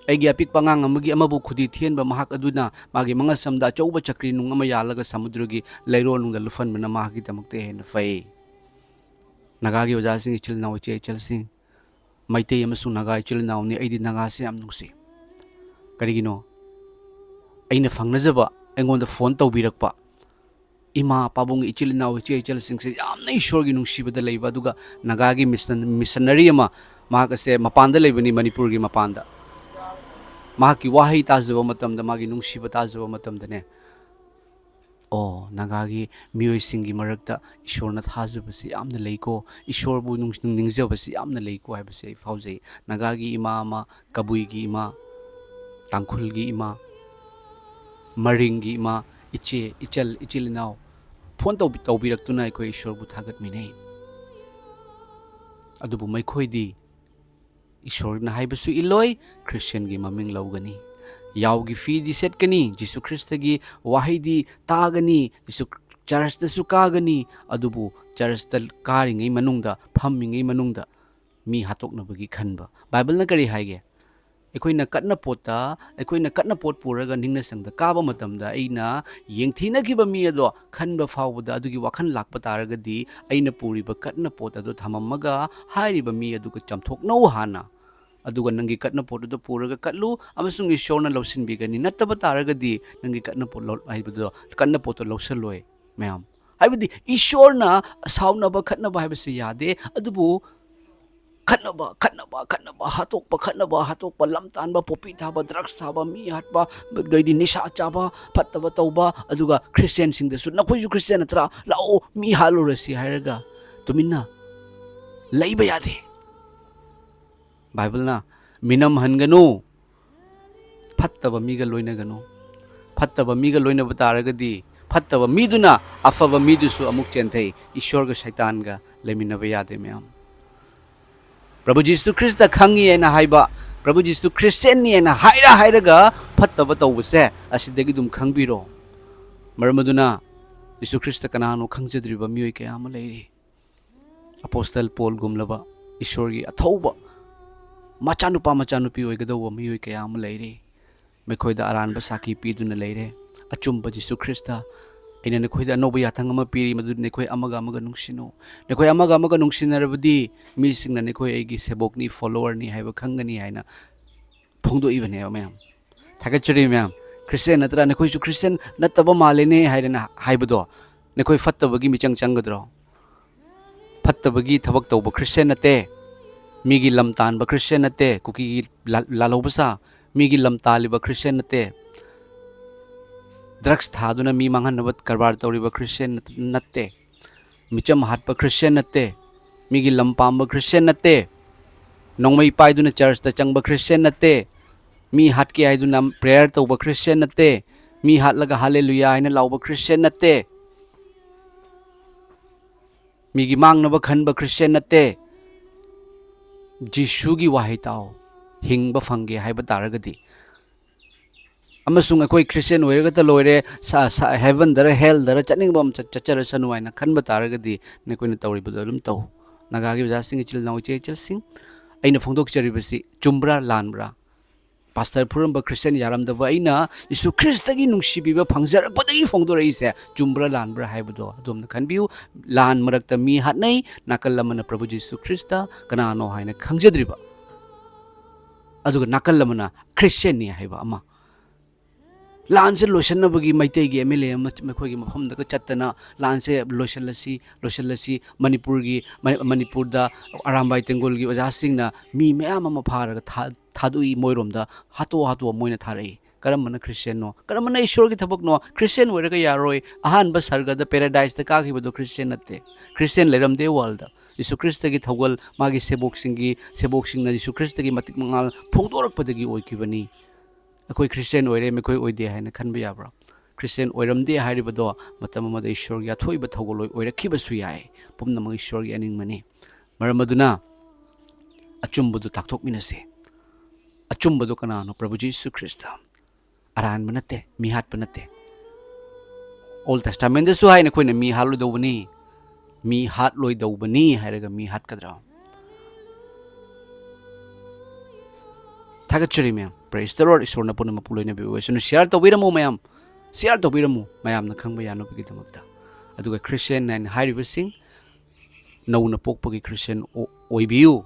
"ꯑꯩꯒꯤ ꯑꯄꯤꯛꯄ ꯑꯉꯥꯡ ꯑꯃꯒꯤ ꯑꯃꯕꯨ ꯈꯨꯗꯤ ꯊꯤꯍꯟꯕ ꯃꯍꯥꯛ ꯑꯗꯨꯅ ꯃꯥꯒꯤ ꯃꯉꯛꯁꯝꯗ ꯑꯆꯧꯕ ꯆꯀ꯭ꯔꯤ ꯅꯨꯡ ꯑꯃ ꯌꯥꯜꯂꯒ ꯁꯃꯨꯗ꯭ꯔꯒꯤ ꯂꯩꯔꯣꯜꯅꯨꯡꯗ ꯂꯨꯞꯍꯟꯕꯅ ꯃꯍꯥꯛꯀꯤꯗꯃꯛꯇ ꯍꯦꯟꯅ ꯐꯩ"꯫ ꯅꯥꯒꯥꯒꯤ ꯑꯣꯖꯥꯁꯤꯡ, ꯏꯆꯤꯜ ꯏꯅꯥꯎ, ꯏꯆꯦ ꯏꯆꯜꯁꯤꯡ, ꯃꯩꯇꯩ ꯑꯃꯁꯨꯡ ꯅꯥꯒꯥ ꯏꯆꯤꯜ ꯏꯅꯥꯎꯅꯤ꯫ ꯑꯩꯗꯤ ꯅꯥꯒꯥꯁꯤ ꯌꯥꯝ ꯅꯨꯡꯁꯤ꯫ ꯀꯔꯤꯒꯤꯅꯣ? ꯑꯩꯅ ꯐꯪꯅꯖꯕ, ꯑꯩꯉꯣꯟꯗ ꯐꯣꯟ ꯇꯧꯕꯤꯔꯛꯄ ꯏꯃꯥ, ꯄꯥꯕꯨꯡ, ꯏꯆꯤꯜ ꯏꯅꯥꯎ, ꯏꯆꯦ ꯏꯆꯜꯁꯤꯡꯁꯦ ꯌꯥꯝꯅ ꯏꯁꯣꯔꯒꯤ ꯅꯨꯡꯁꯤꯕꯗ ꯂꯩꯕ, ꯑꯗꯨꯒ ꯅꯥꯒꯥꯒꯤ ꯃꯤꯁꯟ-, ꯃꯤꯁꯟꯅꯔꯤ ꯑꯃ, ꯃꯍꯥꯛ ꯑꯁꯦ ꯃꯄꯥꯟꯗ ꯂꯩꯕꯅꯤ, ꯃꯅꯤꯄꯨꯔꯒꯤ ꯃꯄꯥꯟꯗ꯫ ꯃꯍꯥꯛꯀꯤ ꯋꯥꯍꯩ ꯇꯥꯖꯕ ꯃꯇꯝꯗ, ꯃꯥꯒꯤ ꯅꯨꯡꯁꯤꯕ ꯇꯥꯖꯕ ꯃꯇꯝꯗꯅꯦ, "ꯑꯣ, ꯅꯥꯒꯥꯒꯤ ꯃꯤꯑꯣꯏꯁꯤꯡꯒꯤ ꯃꯔꯛꯇ ꯏꯁꯣꯔꯅ ꯊꯥꯖꯕꯁꯤ ꯌꯥꯝꯅ ꯂꯩꯀꯣ, ꯏꯁꯣꯔꯕꯨ ꯅꯨꯡ-, ꯅꯤꯡꯖꯕꯁꯤ ꯌꯥꯝꯅ ꯂꯩꯀꯣ" ꯍꯥꯏꯕꯁꯦ ꯑꯩ ꯐꯥꯎꯖꯩ꯫ ꯅꯥꯒꯥꯒꯤ ꯏꯃꯥ ꯑꯃ, ꯀꯕꯨꯏꯒꯤ ꯏꯃꯥ, ꯇꯥꯡꯈꯨꯜꯒꯤ ꯏꯃꯥ, ꯃꯔꯤꯡꯒꯤ ꯏꯃꯥ, ꯏꯆꯦ, ꯏꯆꯜ, ꯏꯆꯤꯜ ꯏꯅꯥꯎ ꯐꯣꯟ ꯇꯧꯕꯤ-, ꯇꯧꯕꯤꯔꯛꯇꯨꯅ ꯑꯩꯈꯣꯏ ꯏꯁꯣꯔꯕꯨ ꯊꯥꯒꯠꯃꯤꯟꯅꯩ꯫ ꯑꯗꯨꯕꯨ ꯃꯈꯣꯏꯗꯤ ꯏꯁꯣꯔꯅ ꯍꯥꯏꯕꯁꯨ ꯏꯜꯂꯣꯏ, ꯈ꯭ꯔꯤꯁꯇꯤꯌꯟꯒꯤ ꯃꯃꯤꯡ ꯂꯧꯒꯅꯤ, ꯌꯥꯎꯒꯤ ꯐꯤꯗꯤ ꯁꯦꯠꯀꯅꯤ, ꯖꯤꯁꯨ ꯈ꯭ꯔꯤꯁꯇꯒꯤ ꯋꯥꯍꯩꯗꯤ ꯇꯥꯒꯅꯤ, ꯖꯤꯁꯨ ꯆꯔꯆꯇꯁꯨ ꯀꯥꯒꯅꯤ, ꯑꯗꯨꯕꯨ ꯆꯔꯆꯇ ꯀꯥꯔꯤꯉꯩ ꯃꯅꯨꯡꯗ, ꯐꯝꯃꯤꯉꯩ ꯃꯅꯨꯡꯗ ꯃꯤ ꯍꯥꯠꯇꯣꯛꯅꯕꯒꯤ ꯈꯟꯕ꯫ ꯕꯥꯏꯕꯜꯅ ꯀꯔꯤ ꯍꯥꯏꯒꯦ? ꯑꯩꯈꯣꯏꯅ ꯀꯠꯅ ꯄꯣꯠꯇ, ꯑꯩꯈꯣꯏꯅ ꯀꯠꯅ ꯄꯣꯠ ꯄꯨꯔꯒ ꯅꯤꯡꯅꯁꯪꯗ ꯀꯥꯕ ꯃꯇꯝꯗ, ꯑꯩꯅ ꯌꯦꯡꯊꯤꯅꯈꯤꯕ ꯃꯤ ꯑꯗꯣ ꯈꯟꯕ ꯐꯥꯎꯕꯗ ꯑꯗꯨꯒꯤ ꯋꯥꯈꯜ ꯂꯥꯛꯄ ꯇꯥꯔꯒꯗꯤ, ꯑꯩꯅ ꯄꯨꯔꯤꯕ ꯀꯠꯅ ꯄꯣꯠ ꯑꯗꯣ ꯊꯝꯃꯝꯃꯒ, ꯍꯥꯏꯔꯤꯕ ꯃꯤ ꯑꯗꯨꯒ ꯆꯥꯝꯊꯣꯛꯅꯧ ꯍꯥꯟꯅ꯫ ꯑꯗꯨꯒ ꯅꯪꯒꯤ ꯀꯠꯅ ꯄꯣꯠ ꯑꯗꯨ ꯄꯨꯔꯒ ꯀꯠꯂꯨ, ꯑꯃꯁꯨꯡ ꯏꯁꯣꯔꯅ ꯂꯧꯁꯤꯟꯕꯤꯒꯅꯤ꯫ ꯅꯠꯇꯕ ꯇꯥꯔꯒꯗꯤ ꯅꯪꯒꯤ ꯀꯠꯅ ꯄꯣꯠ ꯂꯧ-, ꯍꯥꯏꯕꯗꯣ, ꯀꯠꯅ ꯄꯣꯠꯇꯣ ꯂꯧꯁꯜꯂꯣꯏ, ꯃꯌꯥꯝ꯫ ꯍꯥꯏꯕꯗꯤ ꯏꯁꯣꯔꯅ ꯁꯥꯎꯅꯕ, ꯈꯠꯅꯕ ꯍꯥꯏꯕꯁꯤ ꯌꯥꯗꯦ, ꯑꯗꯨꯕꯨ ꯈꯠꯅꯕ, ꯈꯠꯅꯕ, ꯈꯠꯅꯕ, ꯍꯥꯠꯇꯣꯛꯄ, ꯈꯠꯅꯕ, ꯍꯥꯠꯇꯣꯛꯄ, ꯂꯝ ꯇꯥꯟꯕ, ꯄꯣꯄꯤ ꯊꯥꯕ, ꯗ꯭ꯔꯒꯁ ꯊꯥꯕ, ꯃꯤ ꯍꯥꯠꯄ, ꯑꯗꯩꯗꯤ ꯅꯤꯁꯥ ꯆꯥꯕ, ꯐꯠꯇꯕ ꯇꯧꯕ, ꯑꯗꯨꯒ ꯈ꯭ꯔꯤꯁꯇꯤꯌꯥꯟꯁꯤꯡꯗꯁꯨ, "ꯅꯈꯣꯏꯁꯨ ꯈ꯭ꯔꯤꯁꯇꯤꯌꯥꯟ ꯅꯠꯇ꯭ꯔꯥ? ꯂꯥꯛꯑꯣ, ꯃꯤ ꯍꯥꯠꯂꯨꯔꯁꯤ" ꯍꯥꯏꯔꯒ ꯇꯨꯃꯤꯟꯅ ꯂꯩꯕ ꯌꯥꯗꯦ꯫ ꯕꯥꯏꯕꯜꯅ, "ꯃꯤꯅꯝ ꯍꯟꯒꯅꯨ, ꯐꯠꯇꯕ ꯃꯤꯒ ꯂꯣꯏꯅꯒꯅꯨ꯫ ꯐꯠꯇꯕ ꯃꯤꯒ ꯂꯣꯏꯅꯕ ꯇꯥꯔꯒꯗꯤ, ꯐꯠꯇꯕ ꯃꯤꯗꯨꯅ ꯑꯐꯕ ꯃꯤꯗꯨꯁꯨ ꯑꯃꯨꯛ ꯆꯦꯟꯊꯩ꯫ ꯏꯁꯣꯔꯒ ꯁꯩꯇꯥꯟꯒ ꯂꯩꯃꯤꯟꯅꯕ ꯌꯥꯗꯦ, ꯃꯌꯥꯝ"꯫ ꯄ꯭ꯔꯚꯨ ꯖꯤꯁꯨ ꯈ꯭ꯔꯤꯁꯇ ꯈꯪꯉꯤ ꯍꯥꯏꯅ ꯍꯥꯏꯕ, ꯄ꯭ꯔꯚꯨ ꯖꯤꯁꯨ ꯈ꯭ꯔꯤꯁꯇꯤꯌꯟꯅꯤ ꯍꯥꯏꯅ ꯍꯥꯏꯔ ꯍꯥꯏꯔꯒ ꯐꯠꯇꯕ ꯇꯧꯕꯁꯦ, ꯑꯁꯤꯗꯒꯤ ꯑꯗꯨꯝ ꯈꯪꯕꯤꯔꯣ꯫ ꯃꯔꯝ ꯑꯗꯨꯅ ꯖꯤꯁꯨ ꯈ꯭ꯔꯤꯁꯇ ꯀꯅꯥꯅꯣ ꯈꯪꯖꯗ꯭ꯔꯤꯕ ꯃꯤꯑꯣꯏ ꯀꯌꯥ ꯑꯃ ꯂꯩꯔꯤ꯫ ꯑꯄꯣꯁꯇꯜ ꯄꯣꯜꯒꯨꯝꯂꯕ ꯏꯁꯣꯔꯒꯤ ꯑꯊꯧꯕ ꯃꯆꯥꯅꯨꯄꯥ ꯃꯆꯥꯅꯨꯄꯤ ꯑꯣꯏꯒꯗꯧꯕ ꯃꯤꯑꯣꯏ ꯀꯌꯥ ꯑꯃ ꯂꯩꯔꯤ꯫ ꯃꯈꯣꯏꯗ ꯑꯔꯥꯟꯕ ꯁꯥꯈꯤ ꯄꯤꯗꯨꯅ ꯂꯩꯔꯦ꯫ ꯑꯆꯨꯝꯕ ꯖꯤꯁꯨ ꯈ꯭ꯔꯤꯁꯇ, ꯑꯩꯅ ꯅꯈꯣꯏꯗ ꯑꯅꯧꯕ ꯌꯥꯊꯪ ꯑꯃ ꯄꯤꯔꯤ, ꯃꯗꯨꯗꯤ ꯅꯈꯣꯏ ꯑꯃꯒ ꯑꯃꯒ ꯅꯨꯡꯁꯤꯅꯧ꯫ ꯅꯈꯣꯏ ꯑꯃꯒ ꯑꯃꯒ ꯅꯨꯡꯁꯤꯅꯔꯕꯗꯤ ꯃꯤꯁꯤꯡꯅ ꯅꯈꯣꯏ ꯑꯩꯒꯤ ꯁꯦꯕꯣꯛꯅꯤ, ꯐꯣꯂꯣꯋꯔꯅꯤ ꯍꯥꯏꯕ ꯈꯪꯒꯅꯤ ꯍꯥꯏꯅ ꯐꯣꯡꯗꯣꯛꯏꯕꯅꯦꯕ ꯃꯌꯥꯝ꯫ ꯊꯥꯒꯠꯆꯔꯤ ꯃꯌꯥꯝ꯫ ꯈ꯭ꯔꯤꯁꯇꯤꯌꯥꯟ ꯅꯠꯇ꯭ꯔꯥ? ꯅꯈꯣꯏꯁꯨ ꯈ꯭ꯔꯤꯁꯇꯤꯌꯥꯟ ꯅꯠꯇꯕ ꯃꯥꯜꯂꯦꯅꯦ ꯍꯥꯏꯗꯅ ꯍꯥꯏꯕꯗꯣ, ꯅꯈꯣꯏ ꯐꯠꯇꯕꯒꯤ ꯃꯤꯆꯪ ꯆꯪꯒꯗ꯭ꯔꯣ? ꯐꯠꯇꯕꯒꯤ ꯊꯕꯛ ꯇꯧꯕ ꯈ꯭ꯔꯤꯁꯇꯤꯌꯥꯟ ꯅꯠꯇꯦ꯫ ꯃꯤꯒꯤ ꯂꯝ ꯇꯥꯟꯕ ꯈ꯭ꯔꯤꯁꯇꯤꯌꯥꯟ ꯅꯠꯇꯦ꯫ ꯀꯨꯀꯤꯒꯤ ꯂꯥ-, ꯂꯥꯜꯍꯧꯕ ꯁꯥ, ꯃꯤꯒꯤ ꯂꯝ ꯇꯥꯜꯂꯤꯕ ꯈ꯭ꯔꯤꯁꯇꯤꯌꯥꯟ ꯅꯠꯇꯦ꯫ ꯗ꯭ꯔꯒꯁ ꯊꯥꯗꯨꯅ ꯃꯤ ꯃꯥꯡꯍꯟꯅꯕ ꯀꯔꯕꯥꯔ ꯇꯧꯔꯤꯕ ꯈ꯭ꯔꯤꯁꯇꯤꯌꯥꯟ ꯅꯠ-, ꯅꯠꯇꯦ꯫ ꯃꯤꯆꯝ ꯍꯥꯠꯄ ꯈ꯭ꯔꯤꯁꯇꯤꯌꯥꯟ ꯅꯠꯇꯦ꯫ ꯃꯤꯒꯤ ꯂꯝ ꯄꯥꯝꯕ ꯈ꯭ꯔꯤꯁꯇꯤꯌꯥꯟ ꯅꯠꯇꯦ꯫ ꯅꯣꯡꯃꯩ ꯄꯥꯏꯗꯨꯅ ꯆꯔꯆꯇ ꯆꯪꯕ ꯈ꯭ꯔꯤꯁꯇꯤꯌꯥꯟ ꯅꯠꯇꯦ꯫ ꯃꯤ ꯍꯥꯠꯀꯦ ꯍꯥꯏꯗꯨꯅ ꯄ꯭ꯔꯦꯌꯔ ꯇꯧꯕ ꯈ꯭ꯔꯤꯁꯇꯤꯌꯥꯟ ꯅꯠꯇꯦ꯫ ꯃꯤ ꯍꯥꯠꯂꯒ ꯍꯥꯂꯦꯂꯨꯌꯥ ꯍꯥꯏꯅ ꯂꯥꯎꯕ ꯈ꯭ꯔꯤꯁꯇꯤꯌꯥꯟ ꯅꯠꯇꯦ꯫ ꯃꯤꯒꯤ ꯃꯥꯡꯅꯕ ꯈꯟꯕ ꯈ꯭ꯔꯤꯁꯇꯤꯌꯥꯟ ꯅꯠꯇꯦ꯫ ꯖꯤꯁꯨꯒꯤ ꯋꯥꯍꯩ ꯇꯥꯎ꯫ ꯍꯤꯡꯕ ꯐꯪꯒꯦ ꯍꯥꯏꯕ ꯇꯥꯔꯒꯗꯤ, ꯑꯃꯁꯨꯡ ꯑꯩꯈꯣꯏ ꯈ꯭ꯔꯤꯁꯇꯤꯌꯥꯟ ꯑꯣꯏꯔꯒꯇ ꯂꯣꯏꯔꯦ, ꯁ-, ꯁ-, ꯍꯦꯚꯟꯗꯔ ꯍꯦꯜꯗꯔ ꯆꯠꯅꯤꯡꯕ ꯑꯃ ꯆꯠ-, ꯆꯠꯆꯔꯁꯅꯨ ꯍꯥꯏꯅ ꯈꯟꯕ ꯇꯥꯔꯒꯗꯤ, ꯅꯈꯣꯏꯅ ꯇꯧꯔꯤꯕꯗꯣ ꯑꯗꯨꯝ ꯇꯧ꯫ ꯅꯥꯒꯥꯒꯤ ꯑꯣꯖꯥꯁꯤꯡ, ꯏꯆꯤꯜ ꯏꯅꯥꯎ, ꯏꯆꯦ ꯏꯆꯜꯁꯤꯡ, ꯑꯩꯅ ꯐꯣꯡꯗꯣꯛꯆꯔꯤꯕꯁꯤ ꯆꯨꯝꯕ꯭ꯔꯥ ꯂꯥꯟꯕ꯭ꯔꯥ? ꯄꯥꯁꯇꯔ ꯐꯨꯔꯝꯕ ꯈ꯭ꯔꯤꯁꯇꯤꯌꯥꯟ ꯌꯥꯔꯝꯗꯕ ꯑꯩꯅ ꯖꯤꯁꯨ ꯈ꯭ꯔꯤꯁꯇꯒꯤ ꯅꯨꯡꯁꯤꯕꯤꯕ ꯐꯪꯖꯔꯛꯄꯗꯒꯤ ꯐꯣꯡꯗꯣꯔꯛꯏꯁꯦ ꯆꯨꯝꯕ꯭ꯔꯥ ꯂꯥꯟꯕ꯭ꯔꯥ ꯍꯥꯏꯕꯗꯣ ꯑꯗꯣꯝꯅ ꯈꯟꯕꯤꯌꯨ꯫ ꯂꯥꯟ ꯃꯔꯛꯇ ꯃꯤ ꯍꯥꯠꯅꯩ, ꯅꯥꯀꯜ ꯑꯃꯅ ꯄ꯭ꯔꯚꯨ ꯖꯤꯁꯨ ꯈ꯭ꯔꯤꯁꯇ ꯀꯅꯥꯅꯣ ꯍꯥꯏꯅ ꯈꯪꯖꯗ꯭ꯔꯤꯕ, ꯑꯗꯨꯒ ꯅꯥꯀꯜ ꯑꯃꯅ ꯈ꯭ꯔꯤꯁꯇꯤꯌꯥꯟꯅꯤ ꯍꯥꯏꯕ ꯑꯃ꯫ ꯂꯥꯟꯁꯦ ꯂꯣꯏꯁꯤꯟꯅꯕꯒꯤ ꯃꯩꯇꯩꯒꯤ ꯑꯦꯝ ꯑꯦꯜ ꯑꯦ ꯑꯃ ꯃꯈꯣꯏꯒꯤ ꯃꯐꯝꯗꯒ ꯆꯠꯇꯅ ꯂꯥꯟꯁꯦ ꯂꯣꯏꯁꯤꯜꯂꯁꯤ, ꯂꯣꯏꯁꯤꯜꯂꯁꯤ, ꯃꯅꯤꯄꯨꯔꯒꯤ, ꯃ-, ꯃꯅꯤꯄꯨꯔꯗ ꯑꯔꯥꯝꯕꯥꯏ ꯇꯦꯡꯒꯣꯜꯒꯤ ꯑꯣꯖꯥꯁꯤꯡꯅ ꯃꯤ ꯃꯌꯥꯝ ꯑꯃ ꯐꯥꯔꯒ ꯊꯥ-, ꯊꯥꯗꯣꯛꯏ, ꯃꯣꯏꯔꯣꯝꯗ ꯍꯥꯠꯇꯣꯛ ꯍꯥꯠꯇꯣꯛꯑ ꯃꯣꯏꯅ ꯊꯥꯔꯛꯏ꯫ ꯀꯔꯝꯕꯅ ꯈ꯭ꯔꯤꯁꯇꯤꯌꯥꯟꯅꯣ? ꯀꯔꯝꯕꯅ ꯏꯁꯣꯔꯒꯤ ꯊꯕꯛꯅꯣ? ꯈ꯭ꯔꯤꯁꯇꯤꯌꯥꯟ ꯑꯣꯏꯔꯒ ꯌꯥꯔꯣꯏ꯫ ꯑꯍꯥꯟꯕ ꯁꯔꯒꯗ ꯄꯦꯔꯥꯗꯥꯏꯁꯇ ꯀꯥꯈꯤꯕꯗꯣ ꯈ꯭ꯔꯤꯁꯇꯤꯌꯥꯟ ꯅꯠꯇꯦ꯫ ꯈ꯭ꯔꯤꯁꯇꯤꯌꯥꯟ ꯂꯩꯔꯝꯗꯦ ꯋꯥꯔꯜꯗ꯫ ꯖꯤꯁꯨ ꯈ꯭ꯔꯤꯁꯇꯒꯤ ꯊꯧꯒꯜ ꯃꯥꯒꯤ ꯁꯦꯕꯣꯛꯁꯤꯡꯒꯤ, ꯁꯦꯕꯣꯛꯁꯤꯡꯅ ꯖꯤꯁꯨ ꯈ꯭ꯔꯤꯁꯇꯒꯤ ꯃꯇꯤꯛ ꯃꯉꯥꯜ ꯐꯣꯡꯗꯣꯔꯛꯄꯗꯒꯤ ꯑꯣꯏꯈꯤꯕꯅꯤ꯫ ꯑꯩꯈꯣꯏ ꯈ꯭ꯔꯤꯁꯇꯤꯌꯥꯟ ꯑꯣꯏꯔꯦ, ꯃꯈꯣꯏ ꯑꯣꯏꯗꯦ ꯍꯥꯏꯅ ꯈꯟꯕ ꯌꯥꯕ꯭ꯔꯥ? ꯈ꯭ꯔꯤꯁꯇꯤꯌꯥꯟ ꯑꯣꯏꯔꯝꯗꯦ ꯍꯥꯏꯔꯤꯕꯗꯣ ꯃꯇꯝ ꯑꯃꯗ ꯏꯁꯣꯔꯒꯤ ꯑꯊꯣꯏꯕ ꯊꯧꯒꯜꯂꯣꯏ ꯑꯣꯏꯔꯛꯈꯤꯕꯁꯨ ꯌꯥꯏ꯫ ꯄꯨꯝꯅꯃꯛ ꯏꯁꯣꯔꯒꯤ ꯑꯅꯤꯡꯕꯅꯤ꯫ ꯃꯔꯝ ꯑꯗꯨꯅ ꯑꯆꯨꯝꯕꯗꯨ ꯇꯥꯛꯊꯣꯛꯃꯤꯟꯅꯁꯤ꯫ ꯑꯆꯨꯝꯕꯗꯨ ꯀꯅꯥꯅꯣ? ꯄ꯭ꯔꯚꯨ ꯖꯤꯁꯨ ꯈ꯭ꯔꯤꯁꯇ꯫ ꯑꯔꯥꯟꯕ ꯅꯠꯇꯦ, ꯃꯤ ꯍꯥꯠꯄ ꯅꯠꯇꯦ꯫ ꯑꯣꯜ ꯇꯦꯁꯇꯥꯃꯦꯟꯗꯁꯨ ꯍꯥꯏꯅ ꯑꯩꯈꯣꯏꯅ ꯃꯤ ꯍꯥꯠꯂꯣꯏꯗꯧꯕꯅꯤ꯫ ꯃꯤ ꯍꯥꯠꯂꯣꯏꯗꯧꯕꯅꯤ ꯍꯥꯏꯔꯒ ꯃꯤ ꯍꯥꯠꯀꯗ꯭ꯔꯥ? ꯊꯥꯒꯠꯆꯔꯤ ꯃꯌꯥꯝ꯫ Praise the Lord꯫ ꯏꯁꯣꯔꯅ ꯄꯨꯝꯅꯃꯛꯄꯨ ꯂꯣꯏꯅꯕꯤꯌꯨ꯫ ꯁꯤꯅ share ꯇꯧꯕꯤꯔꯝꯃꯨ ꯃꯌꯥꯝ, share ꯇꯧꯕꯤꯔꯝꯃꯨ ꯃꯌꯥꯝꯅ ꯈꯪꯕ ꯌꯥꯅꯕꯒꯤꯗꯃꯛꯇ꯫ ꯑꯗꯨꯒ Christian ꯍꯥꯏꯅ ꯍꯥꯏꯔꯤꯕꯁꯤꯡ, ꯅꯧꯅ ꯄꯣꯛꯄꯒꯤ Christian ꯑꯣ-, ꯑꯣꯏꯕꯤꯌꯨ꯫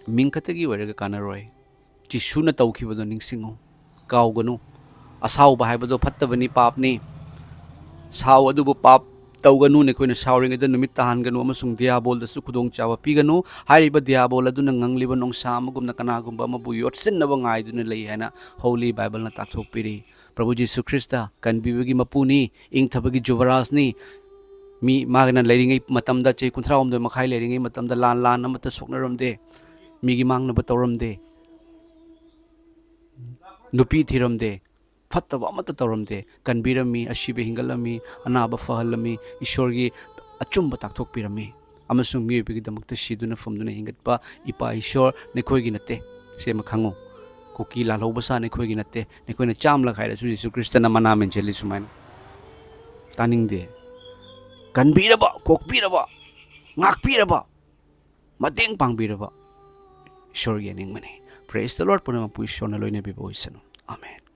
ꯃꯤꯡ ꯈꯛꯇꯒꯤ ꯑꯣꯏꯔꯒ ꯀꯥꯟꯅꯔꯣꯏ꯫ ꯖꯤꯁꯨꯅ ꯇꯧꯈꯤꯕꯗꯣ ꯅꯤꯡꯁꯤꯡꯉꯨ, ꯀꯥꯎꯒꯅꯨ꯫ ꯑꯁꯥꯎꯕ ꯍꯥꯏꯕꯗꯣ ꯐꯠꯇꯕꯅꯤ, ꯄꯥꯞꯅꯤ꯫ ꯁꯥꯎ ꯑꯗꯨꯕꯨ ꯄꯥꯞ ꯇꯧꯒꯅꯨ꯫ ꯅꯈꯣꯏꯅ ꯁꯥꯎꯔꯤꯉꯩꯗ ꯅꯨꯃꯤꯠ ꯇꯥꯍꯟꯒꯅꯨ ꯑꯃꯁꯨꯡ ꯗꯤꯌꯥꯕꯣꯜꯗꯁꯨ ꯈꯨꯗꯣꯡꯆꯥꯕ ꯄꯤꯒꯅꯨ꯫ ꯍꯥꯏꯔꯤꯕ ꯗꯤꯌꯥꯕꯣꯜ ꯑꯗꯨꯅ ꯉꯪꯂꯤꯕ ꯅꯣꯡꯁꯥ ꯑꯃꯒꯨꯝꯅ ꯀꯅꯥꯒꯨꯝꯕ ꯑꯃꯕꯨ ꯌꯣꯠꯁꯤꯟꯅꯕ ꯉꯥꯏꯗꯨꯅ ꯂꯩ ꯍꯥꯏꯅ Holy Bibleꯅ ꯇꯥꯛꯊꯣꯛꯄꯤꯔꯤ꯫ ꯄ꯭ꯔꯚꯨ Jesus Christ ꯀꯟꯕꯤꯕꯒꯤ ꯃꯄꯨꯅꯤ, ꯏꯪꯊꯕꯒꯤ ꯖꯨꯕꯔꯥꯖꯅꯤ꯫ ꯃꯤ ꯃꯥꯒꯤꯅ ꯂꯩꯔꯤꯉꯩ ꯃꯇꯝꯗ, ꯆꯍꯤ ꯀꯨꯟꯊ꯭ꯔꯥ ꯍꯨꯝꯗꯣꯏ ꯃꯈꯥꯏ ꯂꯩꯔꯤꯉꯩ ꯃꯇꯝꯗ ꯂꯥꯟ, ꯂꯥꯟ ꯑꯃꯠꯇ ꯁꯣꯛꯅꯔꯝꯗꯦ, ꯃꯤꯒꯤ ꯃꯥꯡꯅꯕ ꯇꯧꯔꯝꯗꯦ, ꯅꯨꯄꯤ ꯊꯤꯔꯝꯗꯦ, ꯐꯠꯇꯕ ꯑꯃꯠꯇ ꯇꯧꯔꯝꯗꯦ꯫ ꯀꯟꯕꯤꯔꯝꯃꯤ, ꯑꯁꯤꯕ ꯍꯤꯡꯒꯠꯂꯝꯃꯤ, ꯑꯅꯥꯕ ꯐꯍꯜꯂꯝꯃꯤ, ꯏꯁꯣꯔꯒꯤ ꯑꯆꯨꯝꯕ ꯇꯥꯛꯊꯣꯛꯄꯤꯔꯝꯃꯤ꯫ ꯑꯃꯁꯨꯡ ꯃꯤꯑꯣꯏꯕꯒꯤꯗꯃꯛꯇ ꯁꯤꯗꯨꯅ ꯐꯨꯝꯗꯨꯅ ꯍꯤꯡꯒꯠꯄ ꯏꯄꯥ ꯏꯁꯣꯔ ꯅꯈꯣꯏꯒꯤ ꯅꯠꯇꯦ꯫ ꯁꯤ ꯑꯃ ꯈꯪꯉꯨ꯫ ꯀꯨꯀꯤ ꯂꯥꯜꯍꯧꯕ ꯁꯥ ꯅꯈꯣꯏꯒꯤ ꯅꯠꯇꯦ꯫ ꯅꯈꯣꯏꯅ ꯆꯥꯝꯂꯛ ꯍꯥꯏꯔꯁꯨ ꯖꯤꯁꯨ ꯈ꯭ꯔꯤꯁꯇꯅ ꯃꯅꯥ ꯃꯦꯟꯁꯤꯜꯂꯤ ꯁꯨꯃꯥꯏꯅ꯫ ꯇꯥꯅꯤꯡꯗꯦ꯫ ꯀꯟꯕꯤꯔꯕ, ꯀꯣꯛꯄꯤꯔꯕ, ꯉꯥꯛꯄꯤꯔꯕ, ꯃꯇꯦꯡ ꯄꯥꯡꯕꯤꯔꯕ ꯏꯁꯣꯔꯒꯤ ꯑꯅꯤꯡꯕꯅꯤ꯫ Praise the Lord꯫ ꯄꯨꯝꯅꯃꯛꯄꯨ ꯏꯁꯣꯔꯅ ꯂꯣꯏꯅꯕꯤꯕ ꯑꯣꯏꯁꯅꯨ꯫ ꯑꯥꯃꯦꯟ꯫